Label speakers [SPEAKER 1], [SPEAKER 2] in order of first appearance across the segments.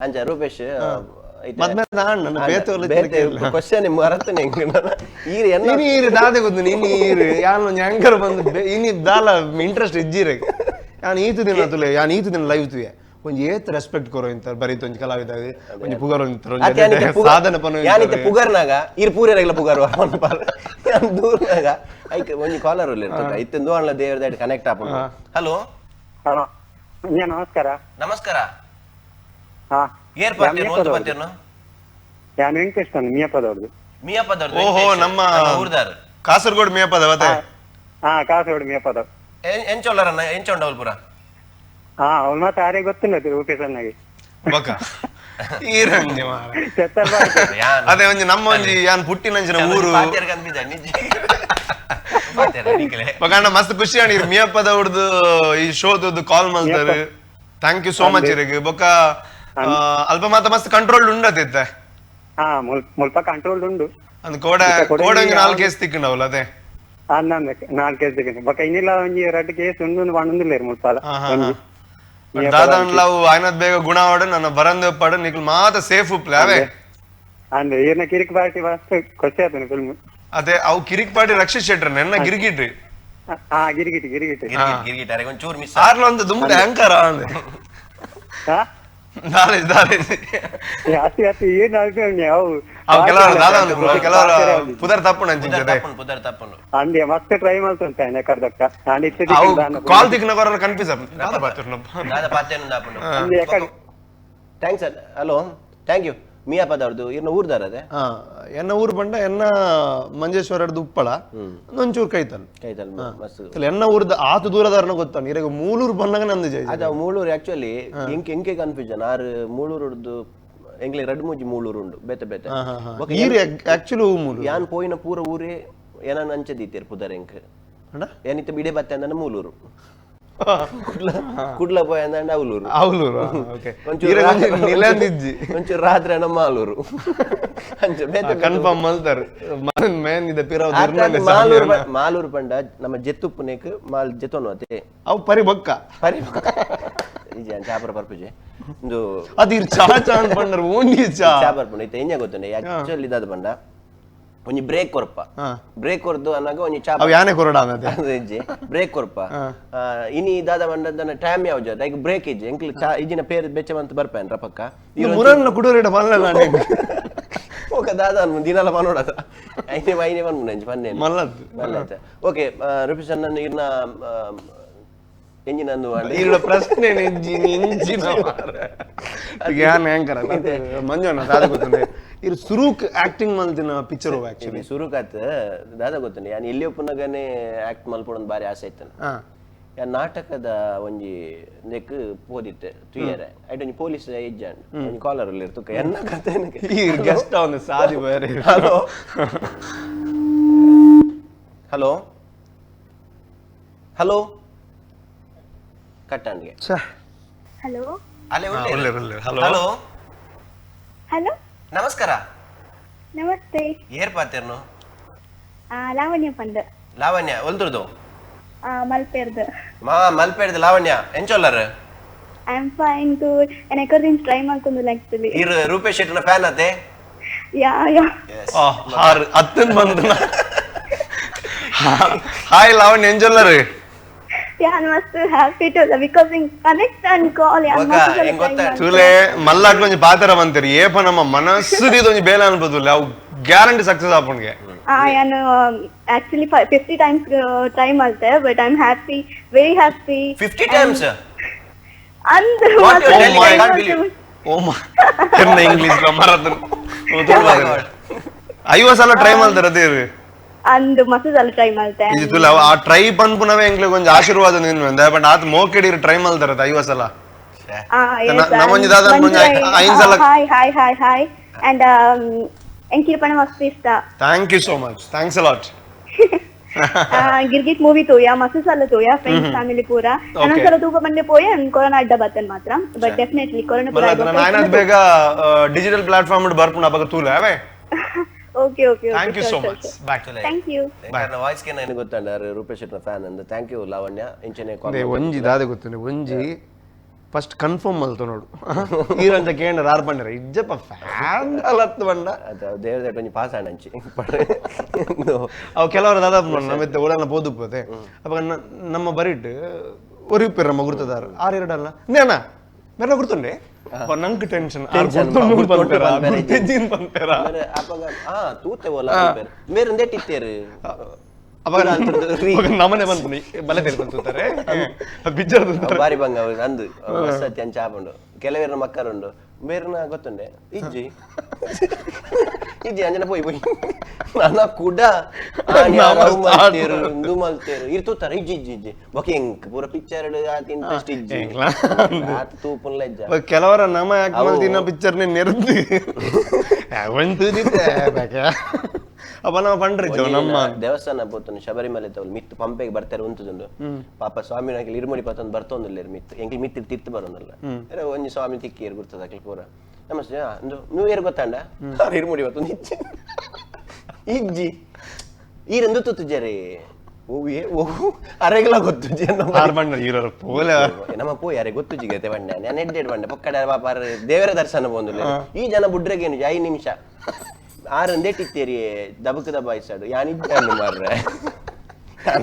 [SPEAKER 1] ಅಂಚ ರೂಪೇಶ್.
[SPEAKER 2] ಮದ್ಮೆ ಆಂಡ್ ಬೇತೆ.
[SPEAKER 1] ಕ್ವಶನ್ ಮರತನೆ. ಈರ್ ಎನ್ನ
[SPEAKER 2] ಇನಿ ಈರ್ ದಾದೆ ಗೊತ್ತು, ಇನಿ ಈರ್ ಯಾನ್ ಒಂಜಿ ಆಂಕರ್ ಬಂದು ಇನಿ ದಾಲ ಇಂಟ್ರೆಸ್ಟ್ ಇಜ್ಜಿರೆ. ಯಾನ್ ಈತು ದಿನ ತುಲೆ, ಯಾನ್ ಈತು ದಿನ ಲೈವ್ ತುಯೆ. ಒಂಜಿ ಏತ್ ರೆಸ್ಪೆಕ್ಟ್ ಕೊರೋ ಇಂತ ಬರೀತ ಒಂಜಿ ಕಲಾವಿದ, ಒಂಜಿ ಪುಗರ್ ಒಂಜಿ ಸಾಧನೆ ಪನೋ.
[SPEAKER 1] ಯಾನಿತ್ತೆ ಪುಗರ್ನಾಗ ಈರ್ ಪೂರೆರೆಗ್ಲ ಪುಗರ್ ಪನ್ಪಾರ್. ಯಾನ್ ದೂರ್ನಾಗ ಐಕ್ ಒಂಜಿ ಕಾಲರ್ ಉಲ್ಲೆರ್ ಇತ್ತೆ ಅಂಡ್ಲ ದೇವರ ಕನೆಕ್ಟ್ ಆಪುಂಡು. ಹಲೋ.
[SPEAKER 3] ಹಲೋ, ನಮಸ್ಕಾರ.
[SPEAKER 1] ನಮಸ್ಕಾರ. ಏರ್ ಪಾತಿರ್ನು ಒಂದು ಪಾತಿರ್ನು?
[SPEAKER 3] ಯಾನ್ ವೆಂಕಟೇಶ್ ಮಿಯಪ್ಪದವ್ರದ್ದು.
[SPEAKER 1] ಮಿಯಪ್ಪದವ್ರದ್ದು.
[SPEAKER 2] ಓಹೋ, ನಮ್ಮ
[SPEAKER 1] ಊರ್ದಾರ್.
[SPEAKER 2] ಕಾಸರಗೋಡು ಮಿಯಪ್ಪದವತೆ.
[SPEAKER 3] ಹಾ, ಕಾಸರಗೋಡು ಮಿಯಪ್ಪದವ್.
[SPEAKER 1] ಎಂಚೊಲ್ಲರನ್ನ ಎಂಚ ಉಂಡು ಪೂರ?
[SPEAKER 3] ಹಾ, ಅವ್ನು ಮಾತ್ರ ಆರೇ ಗೊತ್ತಿಲ್ಲ ರೂಪೇಶ್ ಅಣ್ಣಗೆ.
[SPEAKER 2] ಬೊಕ ಈರಂಜಿ ಮಾರ್ರೆ. ಅದೇ ಒಂಜಿ ನಮ್ಮ ಒಂಜಿ ಯಾನ್ ಪುಟ್ಟಿನಂಚಿನ ಊರು. ಬೊಕ ಅಣ್ಣ ಮಸ್ತ್ ಖುಷಿ ಆಂಡ್ ಇರ್ ಮಿಯಪ್ಪದ ಉಡ್ದು ಈ ಶೋದು ಕಾಲ್ ಮಲ್ತಾರು. Thank you so much ಇರೆಗ್. ಬೊಕ ಅಲ್ಪ ಮಾತ ಮಸ್ತ್ ಕಂಟ್ರೋಲ್ ಉಂಡತಿತ್ತೆ.
[SPEAKER 3] ಹಾ, ಮುಲ್ಪ ಕಂಟ್ರೋಲ್ ಉಂಡು.
[SPEAKER 2] ಅಂದ್ ಕೋಡ ಕೋಡ ಒಂಜಿ 4 ಕೇಸ್ ತಿಕ್ಕಂಡವಲ್ಲ ಅದೇ.
[SPEAKER 3] ಅಂದ್ 4 ಕೇಸ್ ತಿಕ್ಕಂಡು. ಬೊಕ ಇನ್ನಿಲ್ಲ ಒಂಜಿ 2 ಕೇಸ್ ಉಂಡು ಪಂಡೊಂದುಲ್ಲೆರ್ ಮುಲ್ಪಾಲ.
[SPEAKER 2] ದಾದಾಂಡ್ಲ ಅವು ಆಯ್ನದ್ ಬೇಗ ಗುಣ ಆವಡ್, ನನ್ನ ಬರಂದೆ ಉಪ್ಪಾಡು, ನಿಕ್ಲ್ ಮಾತ ಸೇಫ್ ಉಪ್ಲೆ ಅವೇ.
[SPEAKER 3] ಅಂದ್ ಈರ್ನ ಕಿರಿಕ್ ಪಾರ್ಟಿ ಮಸ್ತ್ ಖುಷಿ ಆತನ ಫಿಲ್ಮ್.
[SPEAKER 2] ಅದೇ ಅವು ಕಿರಿಕ್ ಪಾರ್ಟಿ ರಕ್ಷಿತ್ ಶೆಟ್ರ್ ನೆನ್ನ ಗಿರಿಗಿಟ್ರಿ.
[SPEAKER 3] ಹಾ, ಗಿರಿಗಿಟಿ ಗಿರಿಗಿಟಿ.
[SPEAKER 1] ಗಿರಿಗಿಟ್ ಅರೆ ಒಂಚೂರು ಮಿಸ್
[SPEAKER 2] ಆರ್ಲ ಒಂದು ದುಂಬುದ ಆಂಕರ್ ಅಂದೆ. ದಾಲೇಜ್ ದಾಲೇಜ್.
[SPEAKER 3] ಅತಿ ಅತಿ ಏನ್ ಅವು
[SPEAKER 2] ಅವು ಕೆಲವರು ದಾದಾ ಕೆಲವರು ಪುದರ್ ತಪ್ಪುಂಡು ಅಂಚಿಂಚದೆ.
[SPEAKER 1] ಪುದರ್ ತಪ್ಪುಂಡು.
[SPEAKER 3] ಅಂದೆ ಮಸ್ತ್ ಟ್ರೈ ಮಲ್ತುಂಟೆ ಕರ್ದಕ್ಕ. ನಾನು ಇತ್ತೆ
[SPEAKER 2] ಅವು ಕಾಲ್ ತಿಕ್ನ ಕೊರರ ಕನ್ಫ್ಯೂಸ್ ಆಪುಂಡು. ದಾದ ಪಾತೆರ್ನಪ್ಪ.
[SPEAKER 1] ದಾದ ಪಾತೆರ್ನು ಆಪುಂಡು. Thanks sir. Hello, thank you. ಮಿಯಪ್ಪದವ್ರದ್ದು ಇರ್ನ ಊರ್ದಾರ ಅದೇ.
[SPEAKER 2] ಎನ್ನ ಊರು ಪಂಡ ಎನ್ನ ಮಂಜೇಶ್ವರದ ಉಪ್ಪಳ ಒಂಚೂರು ಕೈತಲ್.
[SPEAKER 1] ಕೈತಲ್ ಮಸ್ತ್.
[SPEAKER 2] ಎನ್ನ ಊರ್ದ ಆತು ದೂರದಾರನ ಗೊತ್ತಾನ ಇರಗ ಮೂಲೂರು ಬಂದಾಗ ನಂದು ಜೈ.
[SPEAKER 1] ಅದು Mulur actually MK MK confusion ಆರು ಮೂಲೂರುಡ್ದು ಎಂಗ್ಲೆ ರಡ್ಡು ಮೂಜಿ ಮೂಲೂರು ಉಂಡು ಬೇತೆ ಬೇತೆ.
[SPEAKER 2] ಈರ್ ಆಕ್ಚುಲಿ ಮೂಲು.
[SPEAKER 1] ಯಾನ್ ಪೋಯಿನ ಪೂರ ಊರೇ ಏನನ್ನ ಅಂಚೆ ದೀತೇರ್ ಪುದರ್ ಎಂಕ್. ಏನಿತ್ತ ಬಿಡೆ ಬತ್ತೆ ಅಂದನ ಮೂಲೂರು, ಕುಡ್ಲ ಕುಡ್ಲ ಪೋಯ ಅಂದಂಡ ಅವಲೂರು.
[SPEAKER 2] ಅವಲೂರು ಓಕೆ.
[SPEAKER 1] ಒಂಚೂರು ರಾತ್ರಿ ಅಣ್ಣ ಮಾಲೂರು ಅಂಚೆ ಬೇತೆ
[SPEAKER 2] ಕನ್ಫರ್ಮ್ ಮಲ್ತಾರ್ ಮೇನ್ ಇದೆ ಪಿರವ್.
[SPEAKER 1] ಮಾಲೂರು ಮಾಲೂರು ಪಂಡ ನಮ್ಮ ಜೆತ್ತುಪ್ಪುನೇಕ್ ಮಾಲ್ ಜೆತ್ತೊನು ಅತೆ.
[SPEAKER 2] ಅವು ಪರಿ ಬೊಕ್ಕ
[SPEAKER 1] ಪರಿ ಇಜಿ ಅಂಚೆ ಆಪರ ಪರ್ಪುಜೆ ಇಂದು.
[SPEAKER 2] ಅದು ಇರ್ ಚಾ ಚಾ ಅಂತ ಪಂಡರ್ ಓನ್ಲಿ ಚಾ
[SPEAKER 1] ಚಾ ಪರ್ಪುಂಡು ಇತ್ತೆ ಎಂಜ ಗೊತ್ತುಂಡೆ ಆಕ್ಚುಲಿ ಇದಾದ ಪಂಡ ಒಂಜಿ ಬ್ರೇಕ್ ಕೊರ್ಪ. ಬ್ರೇಕ್ ಕೊರ್ದು ಅನ್ನಾಗ ಒಂಜಿ ಚಾ.
[SPEAKER 2] ಅವು ಯಾನೆ ಕೊರಡ ಅನ್ನದೆ.
[SPEAKER 1] ಇಜ್ಜಿ ಬ್ರೇಕ್ ಕೊರ್ಪ. ಇನಿ ದಾದ ಪಂಡ ಟೈಮ್ ಯಾವ್ದು ಐಕ್ ಬ್ರೇಕ್ ಇಜ್ಜಿ ಎಂಕ್ಲು ಚಾ ಇಜಿನ ಪೇರ್ ಬೆಚ್ಚ ಮಂತ್ ಬರ್ಪೇನ್ರ ಪಕ್ಕ.
[SPEAKER 2] ಮುರನ್ನ ಕುಡೋರಿಡ ಮಲ್ಲ
[SPEAKER 1] ಓಕೆ ದಾದ ಅನ್ಮು ದಿನಲ ಪನೋಡದ ಐನೆ ಐನೆ ಪನ್ಪುಂಡು ಅಂಚಿ ಪನ್ನೆ
[SPEAKER 2] ಮಲ್ಲದ್ದು
[SPEAKER 1] ಮಲ್ಲತ್ತ. ಓಕೆ ರೂಪೇಶ್ ಅಣ್ಣ ಇರ್ನ ಎಂಜಿನ ಅಂದು
[SPEAKER 2] ಈರುಡ ಪ್ರಶ್ನೆ ಇಂಜಿನ ಯಾನ್ ಆಂಕರ್ ಮಂಜಣ್ಣ ದಾದ ಗೊತ್ತುಂಡೆ ಇರು ಸುರೂಕ್ ಆಕ್ಟಿಂಗ್ ಮಲ್ತಿನ ಪಿಕ್ಚರ್ ಆಕ್ಚುಲಿ.
[SPEAKER 1] ಸುರುಕಾತ್ ದಾದ ಗೊತ್ತುಂಡೆ ಯಾನ್ ಎಲ್ಲಿ ಒಪ್ಪುನಗನೆ ಆಕ್ಟ್ ಮಲ್ಪೊಡೊಂದು ಬಾರಿ ಆಸೆ ಇತ್ತನ. ಯಾನ್ ನಾಟಕದ ಒಂಜಿ ನೆಕ್ ಪೋದಿತ್ತೆ ತುಯರೆ ಐಟ್ ಒಂಜಿ ಪೊಲೀಸ್ ಇಜ್ಜಾಂಡ್ ಒಂಜಿ ಕಾಲರ್ ಉಲ್ಲೆರ್ ತುಕ ಎನ್ನ ಕತೆ.
[SPEAKER 2] ಈರ್ ಗೆಸ್ಟ್ ಒಂದು ಸಾದಿ ಬೇರೆ.
[SPEAKER 1] ಹಲೋ ಹಲೋ ಹಲೋ ಕಟ್ಟಂಡ್ಗೆ.
[SPEAKER 4] ಹಲೋ.
[SPEAKER 1] ಅಲ್ಲೇ
[SPEAKER 2] ಉಲ್ಲೆರ್ ಉಲ್ಲೆರ್. ಹಲೋ
[SPEAKER 1] ಹಲೋ
[SPEAKER 4] ಹಲೋ
[SPEAKER 1] ನಮಸ್ಕಾರ.
[SPEAKER 4] ನಮಸ್ತೆ.
[SPEAKER 1] ಏರ್ ಪಾತೆರ್ನು?
[SPEAKER 4] ಲಾವಣ್ಯ ಪಂದ್.
[SPEAKER 1] ಲಾವಣ್ಯ ಒಲ್ದುರ್ದು?
[SPEAKER 4] ಮಲ್ಪೆರ್ದು.
[SPEAKER 1] ಮಾ ಮಲ್ಪೆರ್ದು Lavanya ಎಂಚೊಲ್ಲರ್?
[SPEAKER 4] I am fine good. And ಎಕರ್ದಿಂಚ try ಮಲ್ತೊಂದುಲ್ಲ actually.
[SPEAKER 1] ಈರ್ ರೂಪೇಶ್ ಶೆಟ್ಟಿನ ಫ್ಯಾನ್ ಅತೆ?
[SPEAKER 4] ಯಾ ಯಾ.
[SPEAKER 2] ಆರ್ ಅತ್ತನ್ ಬಂದು. ಹಾಯ್ ಲಾವಣ್ಯ ಎಂಚೊಲ್ಲರ್?
[SPEAKER 4] ಯಾನ್ ಮಸ್ತ್ happy to because in connect and call ಯಾನ್ ಮಸ್ತ್
[SPEAKER 1] ಎಂಗ್ ಗೊತ್ತಾ?
[SPEAKER 2] ತುಲೆ ಮಲ್ಲಾಕ್ ಒಂಜಿ ಪಾತರ ಬಂತೀರಿ ಏಪ ನಮ್ಮ ಮನಸ್ಸು ಒಂಜಿ ಬೇಲೆ ಅನ್ಬೋದಿಲ್ಲ ಅವು ಗ್ಯಾರಂಟಿ ಸಕ್ಸಸ್ ಆಪುಣ್ಗೆ.
[SPEAKER 4] ಯಾನ್ ಆಕ್ಚುಲಿ 50 ಟೈಮ್ಸ್ ಟ್ರೈ ಮಲ್ತೆ but I am happy, very happy.
[SPEAKER 1] 50 times?
[SPEAKER 4] ಅಂದ್
[SPEAKER 1] What you're telling, I can't believe.
[SPEAKER 2] ಓ ಮಾ ಎನ್ನ ಇಂಗ್ಲಿಷ್ ಮರದನ್ ಐವ ಸಲ ಟ್ರೈ ಮಲ್ತಾರ ಅದೇ.
[SPEAKER 4] ಅಂದ್ ಮಸ್ತ್ ಸಲ ಟ್ರೈ ಮಲ್ತೆ.
[SPEAKER 2] ಇದು ತುಲೆ ಆ ಟ್ರೈ ಪನ್ಪುನವೇ ಎಂಗ್ಲಿಗ್ ಒಂಜಿ ಆಶೀರ್ವಾದ ನಿನ್ ಬಟ್ ಆತ ಮೋಕೆಡಿರ್ ಟ್ರೈ ಮಲ್ತಾರ ಐವ ಸಲ. ನಮ್ಮೊಂಜಿ ದಾದ ಒಂಜಿ ಐನ್ ಸಲ.
[SPEAKER 4] Hi hi hi hi and ಎಂಕಿರ್ಪಣ ಮಸ್ತ್ ಇಷ್ಟ.
[SPEAKER 2] Thank you so much, thanks a lot.
[SPEAKER 4] Girgit movie ತೋಯ ಮಸ್ತ್ ಸಲ ತೋಯ ಫ್ರೆಂಡ್ಸ್ ಫ್ಯಾಮಿಲಿ ಪೂರ. ನಾನೊಂದ್ಸಲ ತೂಕ ಬಂದೆ ಪೋಯ ಕೊರೋನಾ ಅಡ್ಡ ಬತ್ತನ್ ಮಾತ್ರ ಬಟ್ ಡೆಫಿನೆಟ್ಲಿ ಕೊರೋನಾ ಪೂರ.
[SPEAKER 2] ನಾನು ಆಯ್ನದ್ ಬೇಗ ಡಿಜಿಟಲ್ ಪ್ಲಾಟ್ಫಾರ್ಮ್ ಬರ್ಪುಂಡು ಅಪಗ ತೂಲೆ ಅವೇ.
[SPEAKER 4] Okay okay.
[SPEAKER 2] Thank you so much, bye.
[SPEAKER 4] Thank you.
[SPEAKER 1] ನನ್ನ ವಾಯ್ಸ್ ಗೆ ನನಗೆ ಗೊತ್ತಂಡ ರೂಪೇಶ್ ಶೆಟ್ಟಿನ ಫ್ಯಾನ್ ಅಂದ್. Thank you Lavanya ಇಂಚನೆ ಕಾಲ್.
[SPEAKER 2] ಒಂಜಿ ದಾದ ಗೊತ್ತುಂಡೆ ಒಂಜಿ First confirm ಮಲ್ತು ನೋಡು ಈರಂಚ ಕೇಂದ್ರ ಆರ್ ಬಂಡ್ರ ಇಜ್ಜಪ್ಪ ಫ್ಯಾನ್ ಅಲತ್ತು ಬಂಡ.
[SPEAKER 1] ಅದು ದೇವ್ರ ಒಂಜಿ ಪಾಸ್ ಆಂಡಂಚಿ.
[SPEAKER 2] ಅವು ಕೆಲವರು ದಾದ ನಮ್ಮ ಓಡಾನ ಪೋದು ಪೋತೆ ಅವಾಗ ನಮ್ಮ ಬರಿಟ್ ಒರಿಪೇರ್ ನಮ್ಮ ಗುರ್ತದಾರ ಆರ್ ಎರಡಲ್ಲ ನೇನ ಮೇರೆ ಗುರ್ತುಂಡೆ ನಂಗೆ ಟೆನ್ಷನ್ ಪನ್ಪೇರ.
[SPEAKER 1] ಅಪಗ ಆ ತೂತೆ ಓಲ ಮೇರೆ ಒಂದೇಟಿತ್ತೇರು.
[SPEAKER 2] ಅವಾಗ ನಮನೆ ಬಂದ್ಪುನಿ ಬಲೆ ತೇರು ಬಂತಾರೆ ಬಿಜ್ಜರ್.
[SPEAKER 1] ಬಾರಿ ಬಂಗ ಅಂದು ಸತ್ಯ ಅಂಚ ಆಪುಂಡು. ಕೆಲವೇರ್ನ ಮಕ್ಕರುಂಡು ಬೇರ್ನ ಗೊತ್ತುಂಡೆ ಇಜ್ಜಿ ಇಜ್ಜಿ ಅಂಜನ ಪೋಯಿ ಪೋಯಿ ನನ್ನ ಕುಡ ಮಲ್ತೇರು ಇಂದು ಮಲ್ತೇರು ಇರ್ ತೂತಾರ ಇಜ್ಜಿ ಇಜ್ಜಿ ಇಜ್ಜಿ ಬೊಕ ಎಂಕ್ ಪೂರ ಪಿಕ್ಚರ್ ಆತ ಇಂಟ್ರೆಸ್ಟ್ ಇಜ್ಜಿ ಆತ ತೂಪುನ್ಲ ಇಜ್ಜ.
[SPEAKER 2] ಕೆಲವರ ನಮ್ಮ ಯಾಕೆ ಮಲ್ತಿನ ಪಿಕ್ಚರ್ನೇ ನೆರ್ದು ಒಂತೂದಿತ್ತೆ ಅಪ್ಪ ನಮ್ಮ ಪಂಡ್ರಿ ನಮ್ಮ
[SPEAKER 1] ದೇವಸ್ಥಾನ ಪೋತುಂಡು ಶಬರಿಮಲೆ ತವಲ್ ಮಿತ್ತು ಪಂಪೆಗೆ ಬರ್ತಾರೆ ಉಂತುದುಂಡು ಪಾಪ ಸ್ವಾಮಿ ನಾಕಿಲ್ ಇರುಮುಡಿ ಪತ್ತೊಂದು ಬರ್ತೊಂದಿಲ್ಲ ಮಿತ್ತು ಎಂಕ್ಲಿ ಮಿತ್ತು ತಿತ್ತು ಬರೋದಲ್ಲ ಒಂಜಿ ಸ್ವಾಮಿ ತಿಕ್ಕಿ ಗುರ್ತದ ಅಕ್ಲಿ ಪೂರ ನಮಸ್ತೆ ಅಂದು ನೀವು ಏರು ಗೊತ್ತಾಂಡ ಇರುಮುಡಿ ಪತ್ತೊಂದು ಇಜ್ಜಿ ಇಜ್ಜಿ ಈರಂದು ತುತ್ತುಜರೆ ಓ ಅರೆಗಲ ಗೊತ್ತುಜಿ
[SPEAKER 2] ಪೋಲೆ
[SPEAKER 1] ನಮ್ಮ ಪೋ ಯಾರೇ ಗೊತ್ತುಜಿ ಗತೆ ಬಂಡೆ ನಾನು ಎಡ್ಡೆಡ್ ಬಂಡೆ ಪೊಕ್ಕಡ ಪಾಪ ದೇವರ ದರ್ಶನ ಬಂದಿಲ್ಲ ಈ ಜನ ಬುಡ್ರೆಗೇನು 5 ನಿಮಿಷ ಆರಂದೇಟಿತ್ತೇರಿ ದಬಕ್ ದಬಾಯಿಸಾಡು ಯಾನಿದ್ದಾನು ಮಾರ್ರೆ.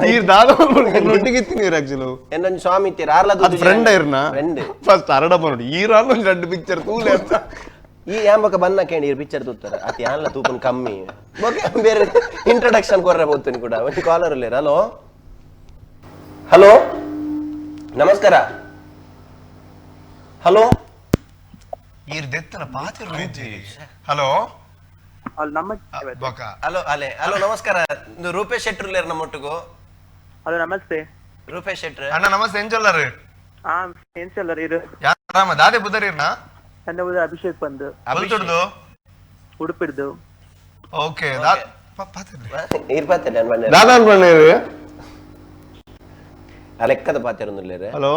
[SPEAKER 2] ನೀರ್ ದಾದ ಒಟ್ಟಿಗೆ ನೀರ್ ಆಕ್ಚುಲಿ
[SPEAKER 1] എന്നೊಂದು ಸ್ವಾಮಿ ಇತ್ತೀರ ಆರ್ಲ
[SPEAKER 2] ಅದು ಫ್ರೆಂಡ್ ಇರ್ನ
[SPEAKER 1] ಫ್ರೆಂಡ್
[SPEAKER 2] ಫಸ್ಟ್ ಅರಡ ನೋಡಿ ಈರಾಲ್ ಒಂದು ಎರಡು ಪಿಕ್ಚರ್ ತೂಲೆ ಅಂತ.
[SPEAKER 1] ಈ ಯಾಂಬಕ ಬನ್ನ ಕೇಳಿ ಇರ್ ಪಿಕ್ಚರ್ ತೂತಾರೆ ಅತಿ ಯಾನ್ಲ ತೂಪನ್ ಕಮ್ಮಿ ಬೊಕೆ ಬೇರೆ ಇಂಟ್ರೊಡಕ್ಷನ್ ಕೊರ್ರೆ ಬೋತೀನಿ ಕೂಡ ಒಂದು ಕಾಲರ್ ಉಲ್ಲೇರ್. ಹಲೋ ಹಲೋ ನಮಸ್ಕಾರ. ಹಲೋ
[SPEAKER 2] ಈರ್ ದೆತ್ತನ ಪಾತಿರ್ ಹಲೋ
[SPEAKER 1] ಹಲೋ ಅಲೆ ಹಲೋ ನಮಸ್ಕಾರ. ರೂಪೇಶ್ ಶೆಟ್ರು ಉಲ್ಲೇರ್ ನಮ್ಮೊಟ್ಟಿಗೂ.
[SPEAKER 5] ಹಲೋ ನಮಸ್ತೆ
[SPEAKER 1] ರೂಪೇಶ್ ಶೆಟ್ರು
[SPEAKER 2] ಅಣ್ಣ ನಮಸ್ತೆ. ಎಂಚೊಲ್ಲರು
[SPEAKER 5] ಎಂಚೊಲ್ಲರು ಇರು
[SPEAKER 2] ಯಾರಾಮ ದಾದೆ ಬುದರಿರ್ನ
[SPEAKER 5] ನನ್ನ ಬುದ ಅಭಿಷೇಕ್ ಬಂದು
[SPEAKER 2] ಅಲ್ತುಡ್ದು
[SPEAKER 5] ಉಡುಪಿಡ್ದು.
[SPEAKER 2] ಓಕೆ
[SPEAKER 1] ಇರ್ ಪಾತಿರ
[SPEAKER 2] ದಾದಾ ಅನ್ಕೊಂಡೇರು
[SPEAKER 1] ಲೆಕ್ಕದ ಪಾತಿರೊಂದುಲ್ಲೇರು.
[SPEAKER 2] ಹಲೋ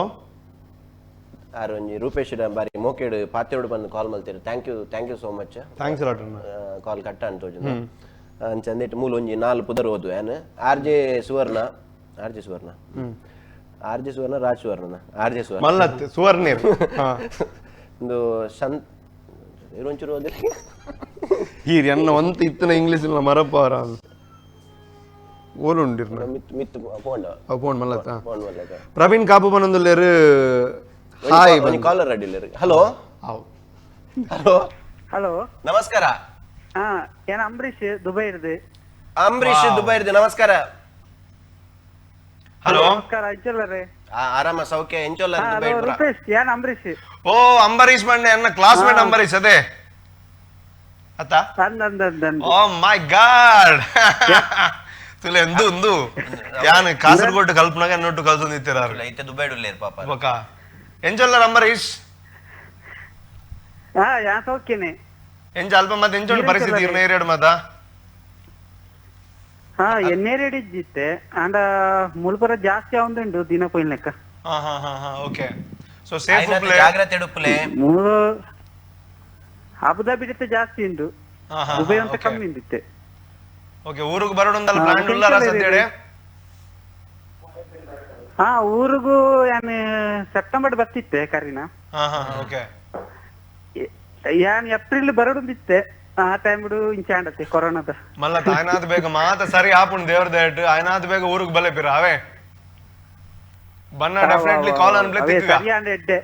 [SPEAKER 1] ಆರು ಒಂಜಿ ರೂಪೇಶ್ ಬಾರಿ ಮೋಕೇಡು ಪಾತ್ಯೋಡು ಬಂದು ಕಾಲ್ ಮಲ್ತೀರು. Thank you thank you so much.
[SPEAKER 2] Thanks lot
[SPEAKER 1] call cut ಅಂತ ತೋಜುಂಡು ಅಂಚಂದಿಟ್ಟು ಮೂಲ ಒಂಜಿ 4 ಪುದರ್ ಓದು ಏನ್ R J Suvarna R J Suvarna R J Suvarna Raj Suvarna R J Suvarna
[SPEAKER 2] ಮಲ್ಲತ್ ಸುವರ್ಣೀರ್
[SPEAKER 1] ಒಂದು ಸಂತ್ ಒಂಚೂರು ಓದಿರಿ.
[SPEAKER 2] ಹೀರಿ ಅನ್ನ ಒಂತ ಇತ್ತನ ಇಂಗ್ಲೀಷ್ ಮರಪಾರ ಓಲುಂಡಿರ್ನ
[SPEAKER 1] ಮಿತ್ ಮಿತ್ ಫೋನ್
[SPEAKER 2] ಫೋನ್ ಮಲ್ಲತ್ತ
[SPEAKER 1] ಫೋನ್ ಮಲ್ಲತ್ತ.
[SPEAKER 2] ಪ್ರವೀಣ್ ಕಾಪು ಬನ್ನೊಂದುಲ್ಲೇರು. ಹಾಯ್
[SPEAKER 1] ಒಂಜಿ ಕಾಲರ್ ಅಡ್ಡಿಲ್ಲೇರು. Hello hello
[SPEAKER 5] hello
[SPEAKER 1] ನಮಸ್ಕಾರ.
[SPEAKER 5] ಏನ ಅಂಬರೀಶ್ ದುಬೈ ಇರ್ದು.
[SPEAKER 1] ಅಂಬರೀಶ್ ದುಬೈ ಇರ್ದು ನಮಸ್ಕಾರ.
[SPEAKER 2] ಹಲೋ
[SPEAKER 5] ನಮಸ್ಕಾರ ಎಂಚೊಲ್ಲರೇ
[SPEAKER 1] ಆರಾಮ ಸೌಖ್ಯ ಎಂಚೊಲ್ಲ ದುಬೈ
[SPEAKER 5] ರೂಪೇಶ್ ಏನ್ ಅಂಬರೀಶ್.
[SPEAKER 2] ಓ ಅಂಬರೀಶ್ ಮಂಡೆ ಅನ್ನ ಕ್ಲಾಸ್ಮೇಟ್ ಅಂಬರೀಶ್ ಅದೇ ಅತ್ತ. ಓ ಮೈ ಗಾಡ್ ತುಲೆ ಎಂದು ಒಂದು ಯಾನ್ ಕಾಸರಗೋಡು ಕಲ್ಪನಾಗ ಅನ್ನೊಟ್ಟು ಕಲ್ತೊಂದಿತ್ತೀರ
[SPEAKER 1] ಇತ್ತೆ ದುಬೈ ಉಲ್ಲೇರು ಪಾಪ
[SPEAKER 2] ಬೊಕ ಎಂಚೊಲ್ಲರ್ ಅಂಬರೀಶ್.
[SPEAKER 5] ಹಾ ಯಾನ್ ಸೌಖ್ಯನೆ
[SPEAKER 2] ಎಂಚ ಅಲ್ಪ ಮತ್ತೆ ಎಂಚೊಂಡು ಪರಿಸ್ಥಿತಿ ಇರ್ನ ಏರಿಯಾಡ್ ಮಾತ.
[SPEAKER 5] ಹಾ ಎನ್ನೇರೇಡ್ ಇಜ್ಜಿತ್ತೆ ಅಂಡ ಮುಲ್ಪರ ಜಾಸ್ತಿ ಆವಂದುಂಡು ದಿನ ಪೋಯಿನ ಲೆಕ್ಕ.
[SPEAKER 2] ಹಾ ಹಾ ಹಾ ಹಾ okay so safe ಉಪ್ಪುಲೆ
[SPEAKER 1] ಜಾಗ್ರತೆ ಉಪ್ಪುಲೆ.
[SPEAKER 5] ಮೂರು ಅಬುದಾಬಿ ಜೊತೆ ಜಾಸ್ತಿ ಉಂಡು ದುಬೈ ಅಂತ ಕಮ್ಮಿ ಉಂಡಿತ್ತೆ.
[SPEAKER 2] ಓಕೆ ಊರಿಗೆ ಬರೋಡೊಂದಲ್ಲ ಪ್ಲಾನ್ ಉಲ್ಲಾರ ಸದ್ಯಡೆ.
[SPEAKER 5] ಹಾ ಊರಿಗೂ ಯಾನ್ ಸೆಪ್ಟೆಂಬರ್ ಬರ್ತಿತ್ತೆ ಕರಿನ.
[SPEAKER 2] ಹಾ ಹಾ ಓಕೆ
[SPEAKER 5] ಯಾನ್ ಏಪ್ರಿಲ್ ಬರೋಡೊಂದಿತ್ತೆ ಆ ಟೈಮ್ ಇಂಚಾಂಡತ್ತೆ ಕೊರೋನಾದ.
[SPEAKER 2] ಮಲ್ಲ ಆಯ್ನಾದ್ ಬೇಗ ಮಾತ ಸರಿ ಆಪುಂಡು ದೇವ್ರ ದಯಟ್ ಆಯ್ನಾದ್ ಬೇಗ ಊರಿಗೆ ಬಲೆ ಪಿರ ಅವೇ ಬನ್ನ ಡೆಫಿನೆಟ್ಲಿ ಕಾಲ್ ಅನ್ಪ್ಲೆ ತಿಕ್ಕಗ
[SPEAKER 5] ಸರಿ ಅಂಡ ಎಡ್ಡೆ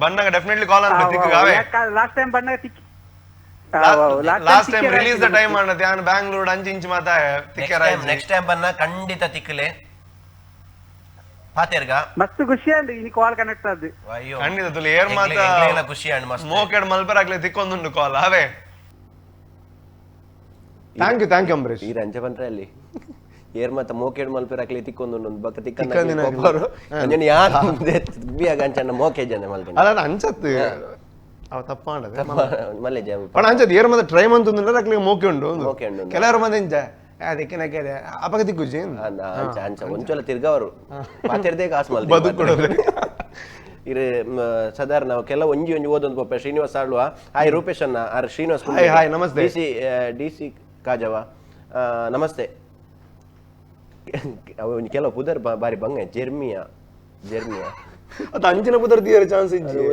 [SPEAKER 2] ಬನ್ನಾಗ ಡೆಫಿನೆಟ್ಲಿ ಕಾಲ್ ಅನ್ಪ್ಲೆ ತಿಕ್ಕಗ ಅವೇ.
[SPEAKER 5] ಲಾಸ್ಟ್ ಟೈಮ್ ಬನ್ನಾಗ ತಿಕ್ಕಿ
[SPEAKER 2] last time release the time ಅನ್ನತ್ತೆ ಯಾನ್ ಬ್ಯಾಂಗ್ಳೂರ್ ಅಂಚು ಇಂಚು ಮಾತ ತಿಕ್ಕರ.
[SPEAKER 1] ನೆಕ್ಸ್ಟ್ ಟೈಮ್ ಬನ್ನ ಖಂಡಿತ ತಿಕ್ಕಲೆ ಪಾತೇರ್ಗ
[SPEAKER 5] ಮಸ್ತ್ ಖುಷಿ ಅಂಡ್ ಇನಿ ಕಾಲ್ ಕನೆಕ್ಟ್ ಆದ್.
[SPEAKER 1] ಅಯ್ಯೋ
[SPEAKER 2] ಖಂಡಿತ ತುಲಿ ಏರ್ ಮಾತ
[SPEAKER 1] ಖುಷಿ ಅಂಡ್ ಮಸ್ತ್
[SPEAKER 2] ಮೋಕೆಡ್ ಮಲ್ಪರ ಆಗ್ಲಿ ತಿಕ್ಕೊಂದುಂಡು ಕಾಲ್ ಅವೇ. Thank you thank you Ambareesh.
[SPEAKER 1] ಈ ರಂಜ ಬಂದ್ರೆ ಅಲ್ಲಿ ಏರ್ ಮತ್ತ ಮೋಕೆಡ್ ಮಲ್ಪೆರ್ ಅಕ್ಲಿ ತಿಕ್ಕೊಂದುಂಡು ಒಂದು ಬಕ್ಕ ತಿಕ್ಕಂದಿನ ಅಂಜನ ಯಾರ್ ಬಿಯಾಗ ಅಂಚಣ್ಣ ಮೋಕೆ ಜನ ಮಲ್ಪೆನ
[SPEAKER 2] ಅಲ್ಲ ಅಂಚತ್ತು ಅವ ತಪ್ಪ ಮಾಡದೆ
[SPEAKER 1] ಮಲ್ಲೆ ಜ
[SPEAKER 2] ಪಣ ಅಂಚತ್ತು ಏರ್ ಮತ್ತೆ ಟ್ರೈ ಮಂತುಂದುಂಡ ಅಕ್ಲಿ ಮೋಕೆ ಉಂಡು
[SPEAKER 1] ಮೋಕೆ ಉಂಡು.
[SPEAKER 2] ಕೆಲವರು ಮಂದಿ ಇಂಚ ಅದಕ್ಕೆ ನಕ್ಕೆ ಅಪಗ ತಿಕ್ಕುಜಿ
[SPEAKER 1] ಅಂಚ ಅಂಚ ಒಂಚೊಲ ತಿರ್ಗವರು ಪಾತೆರ್ದೇ ಕಾಸು ಮಲ್ತಿ
[SPEAKER 2] ಬದುಕೊಡೋದು.
[SPEAKER 1] ಇರು ಸಾಧಾರಣ ಕೆಲವು ಒಂಜಿ ಒಂಜಿ ಓದೊಂದು ಪೋಪ ಶ್ರೀನಿವಾಸ್ ಆಳ್ವ. ಹಾಯ್ ರೂಪೇಶ್ ಅಣ್ಣ ಆರ್ ಶ್ರೀನಿವಾಸ್
[SPEAKER 2] ಹಾಯ್, hi, ನಮಸ್ತೆ.
[SPEAKER 1] D C D C Kajava ನಮಸ್ತೆ. ಅವು ಒಂಜಿ ಕೆಲವು ಪುದರ್ ಬಾರಿ ಬಂಗ ಜೆರ್ಮಿಯಾ ಜೆರ್ಮಿಯಾ
[SPEAKER 2] ಅದು ಅಂಚಿನ ಪುದರ್ ತೀಯರ ಚಾನ್ಸ್ ಇಜ್ಜಿ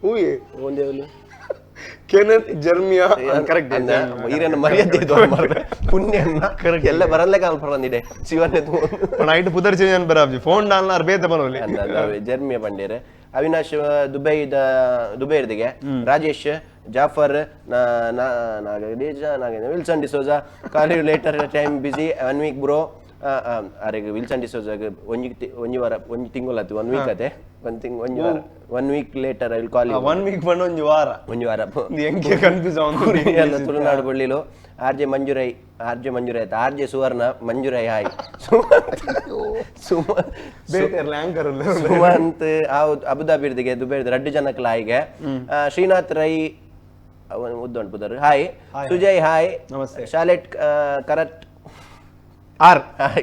[SPEAKER 2] ಹೂಯೆ
[SPEAKER 1] ಒಂದೇವಲು
[SPEAKER 2] ಕೆನೆತ್ ಜರ್ಮಿಯಾ ಕರೆಕ್ಟ್
[SPEAKER 1] ಈರನ್ನ ಮರ್ಯಾದೆ ಇದು ಮಾರ್ರೆ. ಪುಣ್ಯನ್ನ ಎಲ್ಲ ಬರಲ್ಲೇ ಕಾಲ್ ಪರಂದಿದೆ ಶಿವನೇ
[SPEAKER 2] ನೈಟ್ ಪುದರ್ ಚೇಂಜ್ ಅನ್ ಬರಾಬ್ಜಿ ಫೋನ್ ಡಾಲ್ನ ಅರ್ ಬೇತೆ ಬರೋಲಿ
[SPEAKER 1] ಜರ್ಮಿಯ ಬಂಡೇರೆ ಅವಿನಾಶ್ ದುಬೈದ ದುಬೈ ಇರ್ದಿಗೆ Rajesh Jafar Wilson D'Souza call you later time busy 1 week bro ಅರೆಗ್ Wilson ಡಿಸೋಜಾಗ ಒಂಜಿ ಒಂಜಿ ವಾರ ಒಂಜಿ ತಿಂಗಳು ಆತು 1 ವೀಕ್ ಅತೆ ಒಂದ್ ತಿಂಗ್ ಒಂಜಿ ವಾರ 1 week later I will call you
[SPEAKER 2] 1 week ಪಂಡ ಒಂಜಿ ವಾರ
[SPEAKER 1] ಒಂಜಿ ವಾರ
[SPEAKER 2] ಎಂಕೆ ಕನ್ಫ್ಯೂಸ್ ಅವನು
[SPEAKER 1] ಎಲ್ಲ Tulunadu ಬಳ್ಳಿಲು R J Manjurai R J Manjurai ಆಯ್ತು R J Suvarna Manjurai hi Sumanth Abu Dhabi ಇರ್ದಿಗೆ Dubai ರಡ್ಡು ಜನಕ್ಲ ಹಾಯಿಗೆ Srinath Rai ಉದ್ದ ಪುದರ್ ಹಾಯ್ ಸುಜಯ್ ಹಾಯ್
[SPEAKER 2] ನಮಸ್ತೆ.
[SPEAKER 1] ಶಾಲೆಟ್ ಕರಟ್
[SPEAKER 2] R
[SPEAKER 1] hi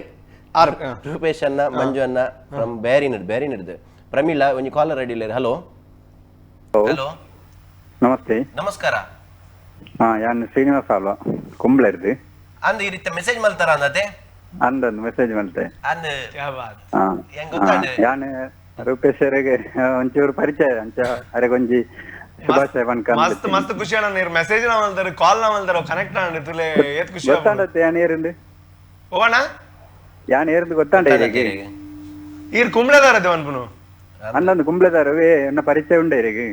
[SPEAKER 2] R
[SPEAKER 1] Rupesh ಅಣ್ಣ ಮಂಜು ಅಣ್ಣ ಫ್ರಮ್ ಬ್ಯಾರಿನಡ್ ಬ್ಯಾರಿನಡ್ದು ಪ್ರಮೀಳಾ ಒಂಜಿ ಕಾಲರ್ ರೆಡಿ ಇಲ್ಲ ಹಲೋ ಹಲೋ
[SPEAKER 3] ನಮಸ್ತೆ
[SPEAKER 1] ನಮಸ್ಕಾರ
[SPEAKER 3] ಹಾ ಯಾನ್ ಶ್ರೀನಿವಾಸ ಅಲ್ವಾ ಕುಂಬ್ಳ ಇರ್ದು
[SPEAKER 1] ಅಂದ್ ಈ ರೀತಿ ಮೆಸೇಜ್ ಮಲ್ತಾರ ಅಂದತೆ
[SPEAKER 3] ಅಂದೊಂದು ಮೆಸೇಜ್ ಮಲ್ತೆ
[SPEAKER 1] ಅಂದ್
[SPEAKER 3] ಹಾ
[SPEAKER 1] ಹೆಂಗ್ ಗೊತ್ತಾಂಡ್?
[SPEAKER 3] ಯಾನ್ ರೂಪೇಶ್ ಅವರಿಗೆ ಒಂಚೂರು ಪರಿಚಯ ಅಂಚ ಅರೆಗೊಂಜಿ ಶುಭಾಶಯ ಪನ್ಕ
[SPEAKER 2] ಮಸ್ತ್ ಮಸ್ತ್ ಖುಷಿ ಅಣ್ಣ ನೀರು ಮೆಸೇಜ್ ನ ಮಲ್ತಾರ ಕಾಲ್ ನ ಮಲ್ತಾರ ಕನೆಕ್ಟ್ ಆಂಡ್ ತುಲೆ ಏತ್ ಖುಷಿ
[SPEAKER 3] ಗೊತ್ತಾಂಡತ್ತೆ ಯಾನ್ ಏರಿಂದು
[SPEAKER 2] ಹೋಗೋಣ
[SPEAKER 3] ಯಾನ್ ಏರಿಂದು ಗೊತ್ತಾಂಡ ಇರಿಗೆ
[SPEAKER 2] ಈರ್ ಕುಂಬ್ಳದಾರ ಅನ್ಪುನು
[SPEAKER 3] ಅಂದೊಂದು ಕುಂಬ್ಳದಾರವೇ ಎನ್ನ ಪರಿಚಯ ಉಂಡೆ ಇರಿಗೆ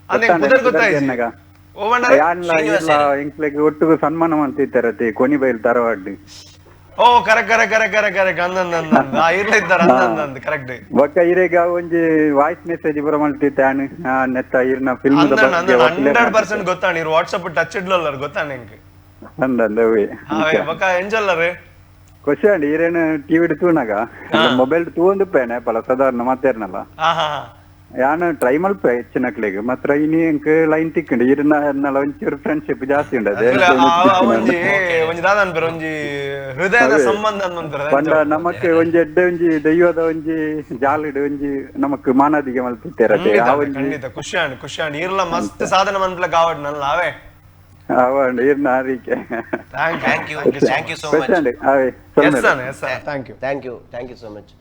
[SPEAKER 2] ಅಂದೆ ಪುದರ್ ಗೊತ್ತಾಯ್ತು ಓವಣ್ಣ
[SPEAKER 3] ಯಾನ್ಲ ಇರ್ಲ ಎಂಕ್ಲೆಗ್ ಒಟ್ಟುಗು ಸನ್ಮಾನ ಮಂತಿತ್ತಾರತಿ ಕೊನಿಬೈಲ್ ತರವಾಡ್
[SPEAKER 2] ಓ correct correct correct correct correct ಅಂದಂದ ಅಂದಂದ ಆ ಇರ್ಲ ಇದ್ದಾರ ಅಂದಂದ ಕರೆಕ್ಟ್
[SPEAKER 3] ಬೊಕ್ಕ ಇರೆಗ ಒಂಜಿ ವಾಯ್ಸ್ ಮೆಸೇಜ್ ಪೂರ ಮಲ್ತಿತ್ತೆ ಯಾನ್ ನೆತ್ತ ಇರ್ನ ಫಿಲ್ಮ್
[SPEAKER 2] ಅಂದಣ್ಣ 100% ಗೊತ್ತಾಣ ಇರ್ ವಾಟ್ಸ್ಆಪ್ ಟಚ್ ಇಡ್ಲಲ್ಲರ್ ಗೊತ್ತಾಣ ಎಂಕ್
[SPEAKER 3] ಅಂದಂದ ಅವೇ
[SPEAKER 2] ಅವೇ ಬೊಕ್ಕ ಎಂಜಲ್ಲರ್
[SPEAKER 3] ಖುಷಿ ಅಂಡ್ ಈರೇನು ಟಿವಿ ತೂನಾಗ ಮೊಬೈಲ್ ತೂವೊಂದು ಪೇನೆ ಪಲ ಸಾಧಾರಣ ಮಾತೇರ್ನಲ್ಲ
[SPEAKER 2] ಹಾ ಹಾ
[SPEAKER 3] ಯಾನ್ ಟ್ರೈ ಮಲ್ಪೆ ಹೆಚ್ಚಿನಕ್ಲೆಗ್ ಮಾತ್ರ ಇನಿ ಎಂಕ್ ಲೈನ್ ತಿಕ್ಕಂಡು ಇರ್ನ ಎನ್ನಲ ಒಂಚೂರು ಫ್ರೆಂಡ್ಶಿಪ್ ಜಾಸ್ತಿ ಉಂಡು ಅದೇ
[SPEAKER 2] ಒಂಜಿ ಒಂಜಿ ದಾದ ಅನ್ಪೆರ್ ಒಂಜಿ ಹೃದಯದ ಸಂಬಂಧ ಅನ್ಪೆರ್
[SPEAKER 3] ಪಂಡ ನಮಕ್ ಒಂಜಿ ಎಡ್ಡೆ ಒಂಜಿ ದೈವದ ಒಂಜಿ ಜಾಲಿಡ್ ಒಂಜಿ ನಮಕ್ ಮಾನಾದಿಗೆ ಮಲ್ತಿತ್ತೇರತೆ ಆ ಒಂಜಿ
[SPEAKER 2] ಖಂಡಿತ ಖುಷಿ ಆಂಡ್ ಖುಷಿ ಆಂಡ್ ಇರ್ಲ ಮಸ್ತ್ ಸಾಧನೆ ಮನ್ಪ್ಲಕ್ ಆವಡ್ ನಲ್ಲ ಅವೇ
[SPEAKER 3] ಅವಂಡ್ ಇರ್ನ ಆರಿಕೆ
[SPEAKER 2] thank
[SPEAKER 1] thank you thank you so much
[SPEAKER 3] ಖುಷಿ ಅಂಡ್ ಅವೇ
[SPEAKER 2] ಎಸ್ ಅಣ್ಣ ಎಸ್ ಅಣ್ಣ thank you
[SPEAKER 1] thank you thank you so much